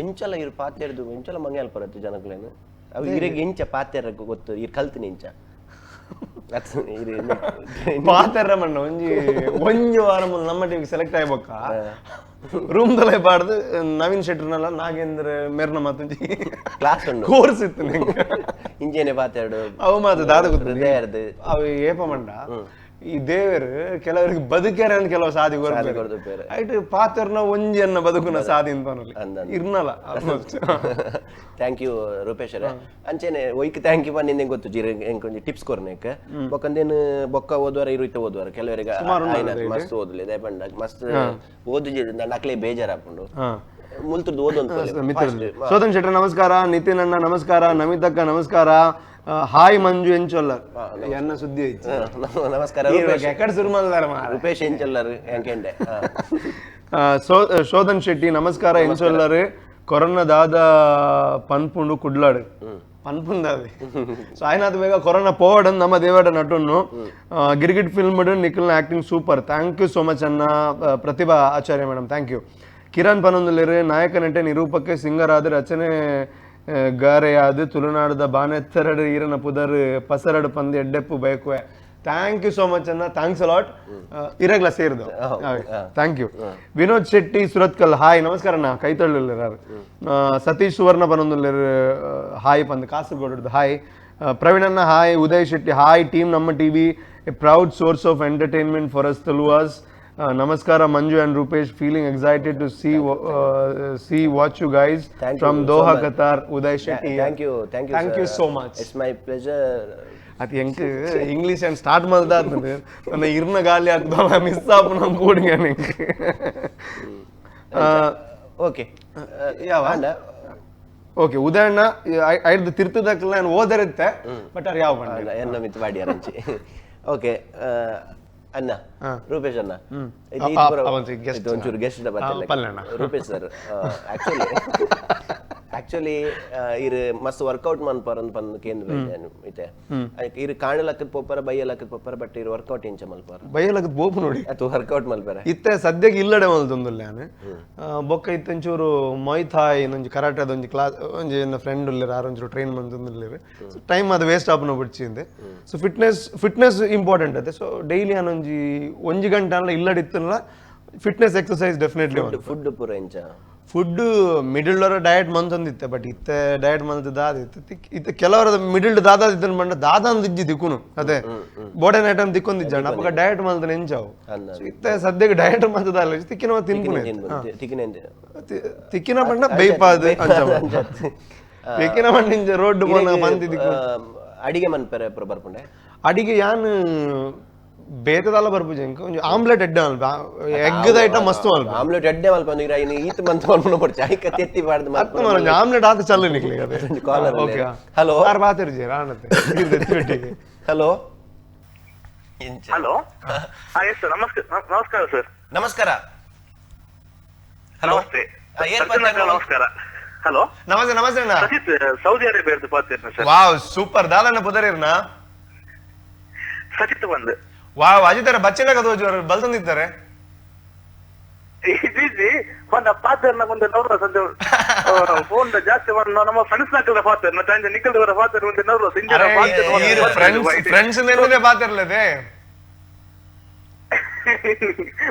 [SPEAKER 1] ಎಂಚಲ ಇರ್ ಪಾತೆರ್ದು ಎಂಚಲ ಮಂಗ್ಯಾಲ್ ಪರತ್ತು ಜನಕ್ಲೇನು ಅವು ಇರೆಗ್ ಎಂಚ ಪಾತೆರ ಗೊತ್ತು ಇರ್ ಕಲ್ತಿನಿ ಎಂಚ
[SPEAKER 2] ಪಾತೆರ್ರ ಮಣ್ಣ ಒಂಜಿ ಒಂಜಿ ವಾರ ಮುಲ್ ನಮ್ಮ ಟೀಮ್ ಸೆಲೆಕ್ಟ್ ಆಯ್ಬೊಕ್ಕ ರೂಮ್ ದಲೈ ಪಾಡ್ದು ನವೀನ್ ಶೆಟ್ಟರ್ನಲ್ಲ ನಾಗೇಂದ್ರ ಮೆರ್ನ ಮತ್ತೊಂಜಿ
[SPEAKER 1] ಕ್ಲಾಸ್ ಉಂಡು
[SPEAKER 2] ಕೋರ್ಸ್ ಇತ್ತು ನಿಂಗೆ
[SPEAKER 1] ಇಂಜೇನೆ ಪಾತೆರಡು
[SPEAKER 2] ಅವು ಮಾತು ದಾದ ಗೊತ್ತು
[SPEAKER 1] ಹೃದಯರ್ದು
[SPEAKER 2] ಅವು ಏಪ ಮಂಡ ಈ ದೇವರು ಕೆಲವರಿಗೆ ಬದುಕ್ಯಾರ ಅಂತ ಕೆಲವು ಸಾದಿ
[SPEAKER 1] ಸಾದಿ ಕೊರ್ದುಪ್ಪೆರ್.
[SPEAKER 2] ಐಟ್ ಪಾತೆರ್ನ ಒಂಜಿ ಅನ್ನ ಬದುಕುನ ಸಾದಿ ಅಂತ
[SPEAKER 1] ಅಂದ್ ಅಂದ್.
[SPEAKER 2] ಇರ್ನಲ್ಲ almost
[SPEAKER 1] thank you Rupesh ಅವರೇ ಅಂಚೆನೆ ಒಯ್ಕ್ thank you ನಿನ್ನೆ ಗೊತ್ತು ಜೀರ ಎಂಕ್ ಒಂಜಿ ಟಿಪ್ಸ್ ಕೊರ್ನೇಕ್ ಬೊಕ್ಕಂದೇನು ಬೊಕ್ಕ ಓದುವಾರ ಇರುತ್ತ ಓದುವಾರ ಕೆಲವರಿಗೆ ಆಯ್ನ ಮಸ್ತ್ ಓದಲಿ ದಯ ಪಂಡ ಮಸ್ತ್ ಓದು ನಕ್ಲೆ ಬೇಜಾರಾಪುಂಡು ಮುಲ್ತುರ್ದು ಓದು
[SPEAKER 2] ಮಿತ್ರರು ಸೋತನ್ ಶೆಟ್ಟರ್ ನಮಸ್ಕಾರ ನಿತಿನ್ ಅಣ್ಣ ನಮಸ್ಕಾರ ನಮಿತಕ್ಕ ನಮಸ್ಕಾರ ಹಾಯ್ ಮಂಜು ಎಂಚೊಲ್ಲರ್ ಎನ್ನ ಸುದ್ದಿ ಐತಿ
[SPEAKER 1] ನಮಸ್ಕಾರ ರೂಪೇಶ್
[SPEAKER 2] ಎಕಡೆ ಶುರು ಮಲ್ದಾರ ಮಾರ್ರೆ.
[SPEAKER 1] ರೂಪೇಶ್ ಎಂಚೊಲ್ಲರ್ ಎಂಕೆಂಡೆ
[SPEAKER 2] ಶೋಧನ್ ಶೆಟ್ಟಿ ನಮಸ್ಕಾರ ಎಂಚೊಲ್ಲರ್ ಕೊರೋನಾ ದಾದ ಪನ್ಪುಂಡು ಕುಡ್ಲಾಡು ಪನ್ಪುಂದಾದೆ ಸೊ ಆಯ್ನಾದ ಬೇಗ ಕೊರೋನಾ ಪೋವಡನ್ ನಮ್ಮ ದೇವಾಡ ನಟುನ್ನು ಗಿರ್ಗಿಟ್ ಫಿಲ್ಮ್ ನಿಖಿಲ್ನ acting super thank you so much ಅನ್ನ Pratibha Acharya madam thank you Kiran ಪನೊಂದುಲೇರು ನಾಯಕ ನಟೆ ನಿರೂಪಕ್ಕೆ ಸಿಂಗರಾದ ರಚನೆ ಗಾರೆಯಾದ ತುಳುನಾಡದ ಬಾನೆತ್ತರಡು ಈರನ ಪುದರ್ ಪಸರಡು ಪಂದ್ ಎಡ್ಡೆಪ್ಪು ಬಯಕುವೆ thank you so much ಅನ್ನ thanks a lot ಇರಗ್ಲ ಸೇರಿದು thank you Vinod Shetty Surathkal hi ನಮಸ್ಕಾರ ಅಣ್ಣ ಕೈ ತಳ್ಳಿಲ್ಲಾರು ಸತೀಶ್ ಸುವರ್ಣ ಪನೊಂದುಲ್ಲೇರು ಹಾಯ್ ಪಂದ್ ಕಾಸರಗೋಡು ಹಾಯ್ ಪ್ರವೀಣ್ ಅಣ್ಣ hi Uday Shetty hi team Namma TV a proud source of entertainment for us Tuluvas ನಮಸ್ಕಾರ Manju and Rupesh feeling excited to see watch you guys
[SPEAKER 1] Thank you
[SPEAKER 2] from
[SPEAKER 1] so
[SPEAKER 2] Doha
[SPEAKER 1] much.
[SPEAKER 2] Qatar Uday Shetty
[SPEAKER 1] thank you thank you
[SPEAKER 2] thank you so much
[SPEAKER 1] it's my pleasure
[SPEAKER 2] ಅದು ಎಂಕ್ English ಏನು start ಮಾಡ್ದ ನನ್ನ ಇರ್ನ ಗಾಲಿ ಹಾಕ್ದಲ್ಲ miss app ನಮ್ಮ ಕೂಡಿಗೆ
[SPEAKER 1] okay
[SPEAKER 2] ಯಾವ?
[SPEAKER 1] ಅಣ್ಣ
[SPEAKER 2] ಓಕೆ ಉದಯಣ್ಣ ಐದು ತಿರ್ತದಕ್ಕೆಲ್ಲ ನಾನು ಓದರಿತ್ತೆ ಬಟ್ ಅವ್ರು ಯಾವ ಬಣ್ಣ
[SPEAKER 1] ಎನ್ನ ಮಿತ್ ವಾಡಿಯಾರಂಚಿ ಓಕೆ ಅಣ್ಣ ರೂಪೇಶ್ ಅಣ್ಣ ಇದು
[SPEAKER 2] ಒಂಚೂರು guest.
[SPEAKER 1] ಇದು ಒಂಚೂರು ಗೆಸ್ಟ್
[SPEAKER 2] ಪಲ್ಲೆಣ್ಣ.
[SPEAKER 1] ರೂಪೇಶ್ sir actually Actually ಇರು ಮಸ್ತ್ ವರ್ಕೌಟ್ ಮನ್ಪರ ಪಂದ್ ಕೇಂದ್ರ ಇತ್ತೆ ಇರು ಕಾಣಲಕ್ಕದ ಪೋಪರ ಬೈಯಲಕ್ಕದ ಪೋಪರ ಬಟ್ ಇರು ವರ್ಕೌಟ್ ಇಂಚ ಮಲ್ಪರ
[SPEAKER 2] ಬೈಯಲಕ್ಕದ ಬೋಪು ನೋಡಿ
[SPEAKER 1] ಅದು ವರ್ಕೌಟ್ ಮಲ್ಪರ
[SPEAKER 2] ಇತ್ತೆ ಸದ್ಯಕ್ಕೆ ಇಲ್ಲಡೆ ಮಲ್ತೊಂದುಲ್ಲ ಯಾನ್ ಬೊಕ್ಕ ಇತ್ತಂಚೂರು ಮೊಯ್ ಥಾಯ್ ಒಂಜಿ ಕರಾಟೆದ ಒಂಜಿ ಕ್ಲಾಸ್ ಒಂಜಿ ಎನ್ನ ಫ್ರೆಂಡ್ ಉಲ್ಲೆರ್ ಆರ್ ಒಂಚೂರು ಟ್ರೈನ್ ಮಂತೊಂದುಲ್ಲೆರ್. ಸೊ ಟೈಮ್ ಅದು ವೇಸ್ಟ್ ಆಪುನ ಬುಡ್ಚಿಂದೆ. So fitness fitness important ಅತ್ತೆ. ಸೊ ಡೈಲಿ ಒಂಜಿ ಒಂಜಿ ಗಂಟೆ ಅಲ್ಲ ಇಲ್ಲಡೆ ಇತ್ತಲ್ಲ fitness exercise definitely.
[SPEAKER 1] Food ಪೂರ ಇಂಚ
[SPEAKER 2] food middle diet ಮಂತೊಂದಿತ್ತೆ but ಇತ್ತೆ ಡಯಟ್ ಮಂತ್ ದಾದ ಇತ್ತೆ ಇತ್ತೆ ಕೆಲವರದ ಮಿಡಿಲ್ ದಾದ ಇದ್ದನ್ ಬಂಡ ದಾದ ಅಂದ್ ಇಜ್ಜಿ ದಿಕ್ಕುನು ಅದೇ ಬೋಡನ್ ಐಟಮ್ ದಿಕ್ಕೊಂದಿಜ್ಜಾಂಡ ಅಪಗ ಡಯಟ್ ಮಂತ್ ನೆಂಚಾವು. ಇತ್ತೆ ಸದ್ಯಕ್ಕೆ ಡಯಟ್ ಮಂತ್ ದಾಲ ತಿಕ್ಕಿನ ತಿನ್ಪುನೆ
[SPEAKER 1] ತಿಕ್ಕಿನ
[SPEAKER 2] ತಿಕ್ಕಿನ ಬಣ್ಣ ಬೇಯ್ಪಾದ ತಿಕ್ಕಿನ ಬಣ್ಣ ಇಂಚ ರೋಡ್ ಪೋನ ಮಂತಿ ದಿಕ್ಕು.
[SPEAKER 1] ಅಡಿಗೆ ಮನ್ಪೆರೆ ಪೂರ ಬರ್ಪುಂಡೆ
[SPEAKER 2] ಅಡಿಗೆ ಯಾನ್ ಬೇತದಲ್ಲ ಬರ್ಪುಜಿ ಎಂಕ್ ಒಂಜಿ ಆಮ್ಲೆಟ್ ಎಡ್ಡೆ ಮಲ್ಪ ಎಗ್ಗದ ಐಟಮ್ ಮಸ್ತ್ ಮಲ್ಪ
[SPEAKER 1] ಆಮ್ಲೆಟ್ ಎಡ್ಡೆ ಮಲ್ಪ ಅಂದ್ರೆ ಇನ್ನು ಈತ ಮಂತ್ ಮಲ್ಪುನ ಬೊಡ್ಚಿ ಐಕ ತೆತ್ತಿ ಪಾಡ್ದು
[SPEAKER 2] ಅತ್ತ ಮಲ್ಲ ಆಮ್ಲೆಟ್ ಆತ ಚಲ್ಲು ನಿಕ್ಲೆ ಅದೇ
[SPEAKER 1] collar
[SPEAKER 2] okay
[SPEAKER 1] hello
[SPEAKER 2] R ಬಾತಿರ್ಜಿ ರಾಣತೆ
[SPEAKER 1] hello
[SPEAKER 6] hello yes sir ನಮಸ್ಕಾರ ನಮಸ್ಕಾರ ಸರ್.
[SPEAKER 1] ನಮಸ್ಕಾರ ಹಲೋ
[SPEAKER 6] ನಮಸ್ತೆ ನಮಸ್ಕಾರ ಹಲೋ
[SPEAKER 2] ನಮಸ್ತೆ ನಮಸ್ತೆ ಅಣ್ಣ
[SPEAKER 6] ಸಜಿತ್ ಸೌದಿ ಅರೇಬಿಯಾದ ಪಾತಿರ್ನ sir.
[SPEAKER 2] Wow super ದಾದಣ್ಣ ಪುದರಿರ್ನ
[SPEAKER 6] ಸಜಿತ್ ಬಂದು
[SPEAKER 2] ವಾವ್ ಅಜಿತರ ಬಚ್ಚಿನ ಕದೋಜು ಅವರು ಬಲ್ತಂದಿದ್ದಾರೆ
[SPEAKER 6] ಇದ್ದಿ ಒಂದ ಪಾತ್ರನ ಮುಂದೆ ನೋಡುವ ಸಂಜೆ ಫೋನ್ ಜಾಸ್ತಿ ನಮ್ಮ ಫ್ರೆಂಡ್ಸ್ ನಾಕಲ್ದ ಪಾತ್ರ ಮತ್ತೆ ಅಂಜೆ ನಿಕ್ಕಲ್ದವರ ಪಾತ್ರ ಮುಂದೆ ನೋಡುವ
[SPEAKER 2] ಫ್ರೆಂಡ್ಸ್ ಫ್ರೆಂಡ್ಸ್ ನೆನಪೇ ಪಾತಿರ್ಲದೆ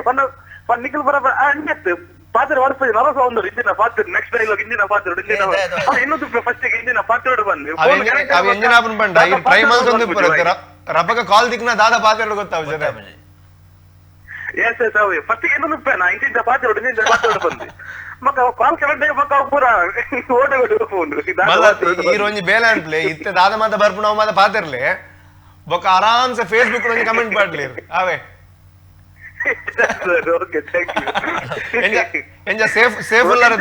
[SPEAKER 6] ಒಂದು ಒಂದ್ ನಿಕ್ಕಲ್ ಬರ ಅಂಜತ್ತು ಪಾತ್ರ ಹೊರಪು ನರಸ ಒಂದು ಇಂಜಿನ ಪಾತ್ರ ನೆಕ್ಸ್ಟ್ ಡೈಲಾಗ್ ಇಂಜಿನ ಪಾತ್ರ ಇಂಜಿನ ಇನ್ನೊಂದು ಫಸ್ಟ್ ಇಂಜಿನ ಪಾತ್ರ ಬಂದು
[SPEAKER 2] ಅವ್ ಎಂಜಿನ ಆಪನ್ ಬಂಡ ಈ ಟ್ರೈ ಮಲ್ತೊಂದು ರಬಕ ಕಾಲ್ ದಿಕ್ನ ದಾದ ಪಾತ್ರ ಗೊತ್ತಾವ ಜನ.
[SPEAKER 6] ಎಸ್ ಎಸ್ ಅವೆ ಫಸ್ಟ್ ಇನ್ನೊಂದು ನಾ ಇಂಜಿನ ಪಾತ್ರ ಇಂಜಿನ ಪಾತ್ರ ಬಂದು ಮಕ್ಕ ಕಾಲ್ ಕರೆಕ್ಟ್ ಮಕ್ಕ ಪೂರ ಓಟಗಳು ಫೋನ್
[SPEAKER 2] ಈ ಒಂಜಿ ಬೇಲೆ ಅನ್ಪ್ಲೆ ಇತ್ತೆ ದಾದ ಮಾತ ಬರ್ಪು ನಾವು ಮಾತ ಪಾತಿರ್ಲಿ ಬೊಕ್ಕ ಆರಾಮ್ಸೆ ಫೇಸ್ಬುಕ್ ಒಂಜಿ ಕಮೆಂಟ್ ಮಾಡ್ಲಿ ಅವೇ.
[SPEAKER 6] Okay thank you.
[SPEAKER 2] ಎಂಜ safe safe ಉಲ್ಲಾರ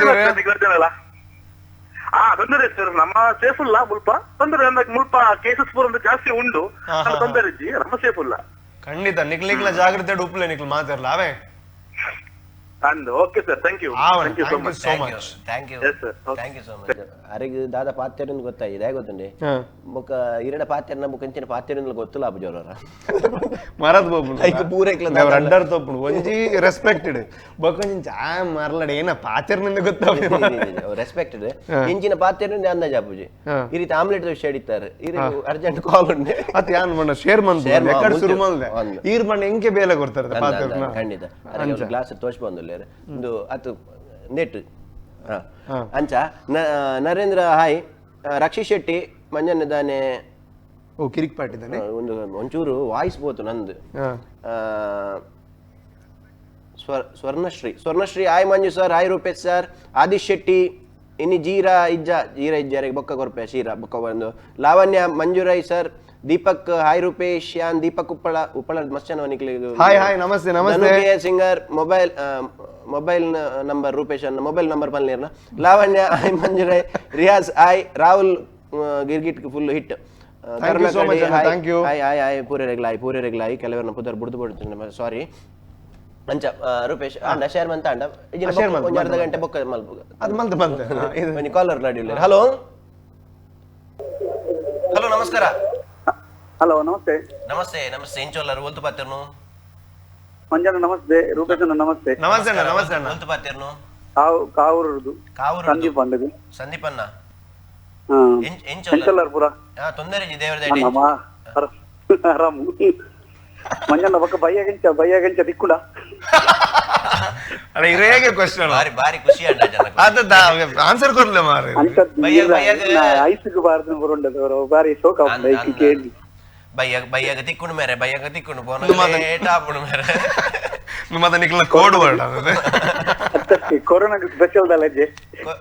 [SPEAKER 6] ಹಾ ತೊಂದರೆ ಸರ್ ನಮ್ಮ ಸೇಫ್ ಉಲ್ಲ ಮುಲ್ಪ ತೊಂದರೆ ಮುಲ್ಪ ಕೇಸಸ್ ಪೂರ ಜಾಸ್ತಿ ಉಂಡು ತೊಂದರೆ ಇಜ್ಜಿ ನಮ್ಮ ಸೇಫ್ ಉಲ್ಲ.
[SPEAKER 2] ಖಂಡಿತ ನಿಕ್ಲಿಕ್ಲ ಜಾಗ್ರತೆ ಉಪ್ಪಲೆ ನಿಕ್ಲ ಮಾತಾಡ್ಲ ಅವೇ
[SPEAKER 6] ಅಂದ್ okay sir thank you thank you so much
[SPEAKER 2] so much
[SPEAKER 1] thank you
[SPEAKER 6] yes sir
[SPEAKER 1] thank you so much. ಅರೆಗ್ ದಾದ ಪಾತ್ಯರಿಂದ ಗೊತ್ತಾಗಿದೆ ಗೊತ್ತುಂಡೆ ಬೊಕ್ಕ ಇರಡ ಪಾತ್ಯರ್ನ ಬೊಕ್ಕ ಇಂಚಿನ ಪಾತ್ಯರಿಂದ ಗೊತ್ತಿಲ್ಲ ಅಬುಜೋರ
[SPEAKER 2] ಮರದ್ ಬಾಬು
[SPEAKER 1] ಐಕ್ ಪೂರೈಕ್ಲ
[SPEAKER 2] ರಡ್ಡರ್ ತಪ್ಪುಂಡು ಒಂಜಿ ರೆಸ್ಪೆಕ್ಟೆಡ್ ಬೊಕ್ಕ ಒಂಜಿ ಆ ಮರ್ಲಡ ಏನ ಪಾತ್ಯರ್ನಿಂದ ಗೊತ್ತಾವ
[SPEAKER 1] ರೆಸ್ಪೆಕ್ಟೆಡ್ ಇಂಚಿನ ಪಾತ್ಯರಿಂದ ಅಂದಾಜ್ ಅಪುಜಿ ಈ ರೀತಿ ಆಮ್ಲೆಟ್ ದೋಸೆ ಹಿಡಿತಾರೆ ಈ ಅರ್ಜೆಂಟ್ ಕಾಲ್ ಉಂಡೆ
[SPEAKER 2] ಅತ್ ಯಾನ್ ಮಣ್ಣ ಶೇರ್ ಮನ್ ಎಕಡೆ ಶುರು ಮಲ್ದೆ ಈರ್ ಮಣ್ಣ ಎಂಕೆ ಬೇಲೆ ಕೊಡ್ತಾರೆ ಪಾತ್ಯರ್ನ
[SPEAKER 1] ಖಂಡಿತ ಗ್ಲಾಸ್ ತೋಚ್ ಬಂದಿಲ್ಲ ಒಂದು ಅದು ನೆಟ್ ಅಂಚ ನರೇಂದ್ರ ಹಾಯ್ ರಕ್ಷಿತ್ ಶೆಟ್ಟಿ ಮಂಜಣ್ಣ ದಾನೆ
[SPEAKER 2] ಓ ಕಿರಿಕ್ ಪಾಟಿದ್ದಾನೆ
[SPEAKER 1] ಒಂದು ಒಂಚೂರು ವಾಯ್ಸ್ ಬೋತು ನಂದು Swarnashree Swarnashree hi Manju sir hi Rupesh sir Adish Shetty ಇನ್ನು ಜೀರಾ ಇಜ್ಜ ಜೀರಾ ಇಜ್ಜಾರಿಗೆ ಬೊಕ್ಕ ಕೊರ್ಪೆ ಶೀರಾ ಬೊಕ್ಕ ಒಂದು ಲಾವಣ್ಯ ಮಂಜುರೈ ಸರ್ ದೀಪಕ್ ಹಾಯ್ ರೂಪೇಶ್ ಯಾನ್ ದೀಪಕ್ ಉಪ್ಪಳ ಉಪ್ಪಳ ಮಸ್ತ್ ಜನ
[SPEAKER 2] hi hi namaste namaste
[SPEAKER 1] singer mobile mobile number Rupesh ಅನ್ನ mobile number ಪಲ್ನೇರ್ನ Lavanya hi ಮಂಜುರೈ Riyaz hi Rahul Girgit full hit hi hi hi ಪೂರೆರೆಗ್ಲಾಯ್ ಪೂರೆರೆಗ್ಲಾಯ್ ಕೆಲವರನ್ನ ಪುದರ್ ಬುಡ್ದು ಬುಡ್ದು ಸಾರಿ ಅಂಚ ರೂಪೇಶ್ ಅಂಡ ಶೇರ್ ಮಂತ ಅಂಡ ಒಂಜಿ ಅರ್ಧ ಗಂಟೆ ಬೊಕ್ಕ ಮಲ್ಪುಗ
[SPEAKER 2] ಅದು ಮಲ್ತ ಬಂತ
[SPEAKER 1] ಒಂಜಿ ಕಾಲರ್ ನಡಿಯುಲ್ಲ. ಹಲೋ ಹಲೋ ನಮಸ್ಕಾರ.
[SPEAKER 5] ಹಲೋ ನಮಸ್ತೆ
[SPEAKER 1] ನಮಸ್ತೆ ನಮಸ್ತೆ ಇಂಚೋಲ್ಲರು ಒಲ್ತು ಪಾತಿರ್ನು
[SPEAKER 5] ಮಂಜಣ್ಣ ನಮಸ್ತೆ ರೂಪೇಶ್ ಅಣ್ಣ ನಮಸ್ತೆ
[SPEAKER 2] ನಮಸ್ತೆ ಅಣ್ಣ ನಮಸ್ತೆ ಅಣ್ಣ
[SPEAKER 1] ಒಲ್ತು ಪಾತಿರ್ನು
[SPEAKER 5] ಕಾವೂರುದು
[SPEAKER 1] ಕಾವೂರು
[SPEAKER 5] ಸಂದೀಪ್ ಅಂಡದು
[SPEAKER 1] ಸಂದೀಪ್ ಅಣ್ಣ
[SPEAKER 5] ಎಂಚೋಲ್ಲರು ಪೂರ
[SPEAKER 1] ತೊಂದರೆ ದೇವರ
[SPEAKER 5] ಆರಾಮ್ ಮಂಜಣ್ಣ ಬೊಕ್ಕ ಬಯ್ಯಗಂಚ ಬಯ್ಯಗಂಚ ದಿಕ್ಕುಡ
[SPEAKER 2] ಅಲ್ಲ ಇರೇಗೆ ಕ್ವಶನ್
[SPEAKER 1] ಬಾರಿ ಬಾರಿ ಖುಷಿ ಅಣ್ಣ ಜನ
[SPEAKER 2] ಅದ ಆನ್ಸರ್ ಕೊರ್ಲೆ ಮಾರೆ
[SPEAKER 5] ಐಸಿಗೆ ಬಾರ್ದು ಬರುಂಡದವರು ಬಾರಿ ಶೋಕ ಐಕಿ ಕೇಳಿ
[SPEAKER 1] ಬಯ್ಯಗ ಬಯ್ಯಗ ತಿಕ್ಕುಂಡು ಮೇರೆ ಬಯ್ಯಗ ತಿಕ್ಕುಂಡು ಪೋನ ಲೇಟ್ ಆಪುಂಡು ಮೇರೆ
[SPEAKER 2] ಮತ್ತೆ ನಿಕ್ಲ code word
[SPEAKER 5] corona special ದಲಜೆ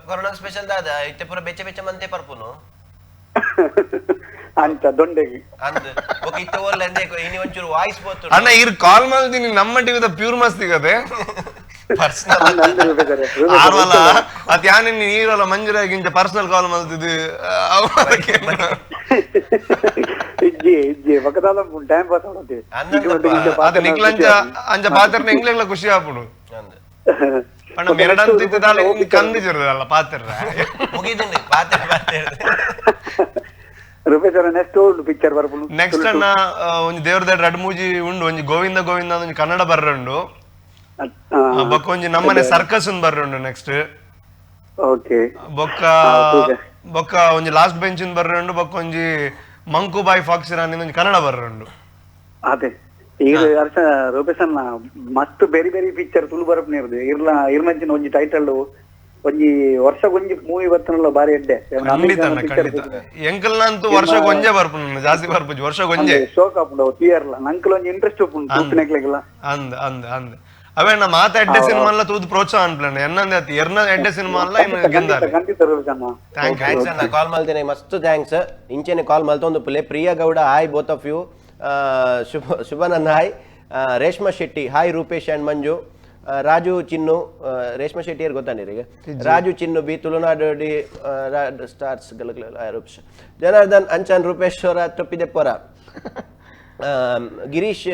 [SPEAKER 1] corona special ದಾದ ಇತ್ತೆ ಪೂರ ಬೆಚ್ಚ ಬೆಚ್ಚ ಮಂತೆ ಪರ್ಪುನು
[SPEAKER 5] ಅಂತ ದೊಂಡೆಗೆ
[SPEAKER 1] ಅಂದ್ ಓಕೆ ಇತ್ತೆ ಓಲ್ಲ ಅಂದೆ ಇನಿ ಒಂಚೂರು ವಾಯ್ಸ್ ಬೋತು
[SPEAKER 2] ಅಣ್ಣ ಇರ್ ಕಾಲ್ ಮಾಡ್ತೀನಿ ನಮ್ಮ ಟಿವಿದ ಪ್ಯೂರ್ ಮಸ್ತಿಗದೆ
[SPEAKER 1] ಪರ್ಸನಲ್
[SPEAKER 2] ಆರ್ವಲ್ಲ ಅತ್ ಯಾನ್ ನೀರಲ್ಲ ಮಂಜುರಾಗಿಂಚ ಪರ್ಸನಲ್ ಕಾಲ್ ಮಾಡ್ತಿದ್ದು
[SPEAKER 5] ಇಜ್ಜಿ ಇಜ್ಜಿ ಬಕದಾಲ ಟೈಮ್ ಪಾಸ್ ಆಡೋದು
[SPEAKER 2] ಅದು ನಿಕ್ಲಂಚ ಅಂಚ ಪಾತ್ರನ ಎಂಗ್ಲೆಗ್ಲ ಖುಷಿ ಆಪುಂಡು. ಪಂಡ ಮೆರಡಂತ ಇತ್ತದಾಲ ಕಂದಿಜಿರದಲ್ಲ ಪಾತ್ರ
[SPEAKER 1] ಮುಗಿದುಂಡು ಪಾತ್ರ ಪಾತ್ರ
[SPEAKER 3] ರೂಪೇಶ್ next old picture ಬರ್ಪುಂಡು
[SPEAKER 2] next ಅಣ್ಣ ಒಂಜಿ ದೇವ್ರದೇಡ್ ರಡ್ ಮೂಜಿ ಉಂಡು ಒಂಜಿ ಗೋವಿಂದ ಗೋವಿಂದ ಒಂಜಿ ಕನ್ನಡ ಬರ್ರುಂಡು ಬೊಕ್ಕ ಒಂಜಿ ನಮ್ಮನೆ ಸರ್ಕಸ್ ಒಂದ್ ಬರ್ರುಂಡು ನೆಕ್ಸ್ಟ್
[SPEAKER 3] ಓಕೆ
[SPEAKER 2] ಬೊಕ್ಕ ಬೊಕ್ಕ ಒಂಜಿ ಲಾಸ್ಟ್ ಬೆಂಚ್ ಬರ್ರುಂಡು ಬೊಕ್ಕ ಒಂಜಿ ಮಂಕುಬಾಯಿ ಫಾಕ್ಸ್ ಒಂಜಿ ಕನ್ನಡ ಬರ್ರುಂಡು
[SPEAKER 3] ಅದೇ ಈಗ ಹರ್ಷ ರೂಪೇಶ್ ಅಣ್ಣ ಮಸ್ತ್ ಬೇರೆ ಬೇರೆ ಪಿಕ್ಚರ್ ತುಳು ಬರಪ್ನಿರ್ದು ಇರ್ಲ ಇರ್ಮಂಚಿನ ಒಂಜಿ ಟೈಟಲ್ ಒಂಜಿ ವರ್ಷಕ್ಕೊಂಜಿ ಮೂವಿ ಬರ್ತನಲ್ಲ ಬಾರಿ ಎಡ್ಡೆ
[SPEAKER 2] ಖಂಡಿತ ಅಣ್ಣ, ಖಂಡಿತ ಎಂಕಲ್ನಂತೂ ವರ್ಷಕ್ಕೆ ಒಂಜೆ ಬರ್ಪುಂಡು ಜಾಸ್ತಿ ಬರ್ಪುಜಿ ವರ್ಷಕ್ಕೊಂಜೆ
[SPEAKER 3] ಶೋಕ್ ಆಪುಂಡು ಥಿಯರ್ಲ ನಂಕಲ್ ಒಂಜಿ ಇಂಟ್ರೆಸ್ಟ್ ಉಪ್ಪುಂಡು ತೂಪಿನಕ್ಲೆಗೆಲ್ಲ
[SPEAKER 2] ಅಂದ್ ಅಂದ್ ಅಂದ್ ಅವೇ ನಾ ಮಾತ ಎಡ್ಡೆ ಸಿನಿಮಾ ಅಲ್ಲ ತೂದು ಪ್ರೋತ್ಸಾಹ ಅನ್ಪ್ಲಣ್ಣ ಎನ್ನಂದೆ ಅತಿ ಎರ್ನ ಎಡ್ಡೆ ಸಿನಿಮಾ ಅಲ್ಲ ಇನ್ನು ಗೆಂದಾರೆ
[SPEAKER 3] ಖಂಡಿತ ರೂಪೇಶ್ ಅಣ್ಣ
[SPEAKER 2] thank you
[SPEAKER 1] thanks ಅಣ್ಣ ಕಾಲ್ ಮಲ್ತೇನೆ ಮಸ್ತ್ thanks ಇಂಚೆನೆ ಕಾಲ್ ಮಲ್ತೊಂದು Phule Priya Gowda hi both of you Shubhanand hi Reshma Shetty hi Rupesh and Manju Raju Chinnu Reshma Shetty ಯಾರು ಗೊತ್ತಾ ಈಗ ರಾಜು ಚಿನ್ನು B Tulunadu D stars Rupesh Janardhan Anchan Rupeshwara ತೊಪ್ಪಿದೆಪ್ಪರ Girish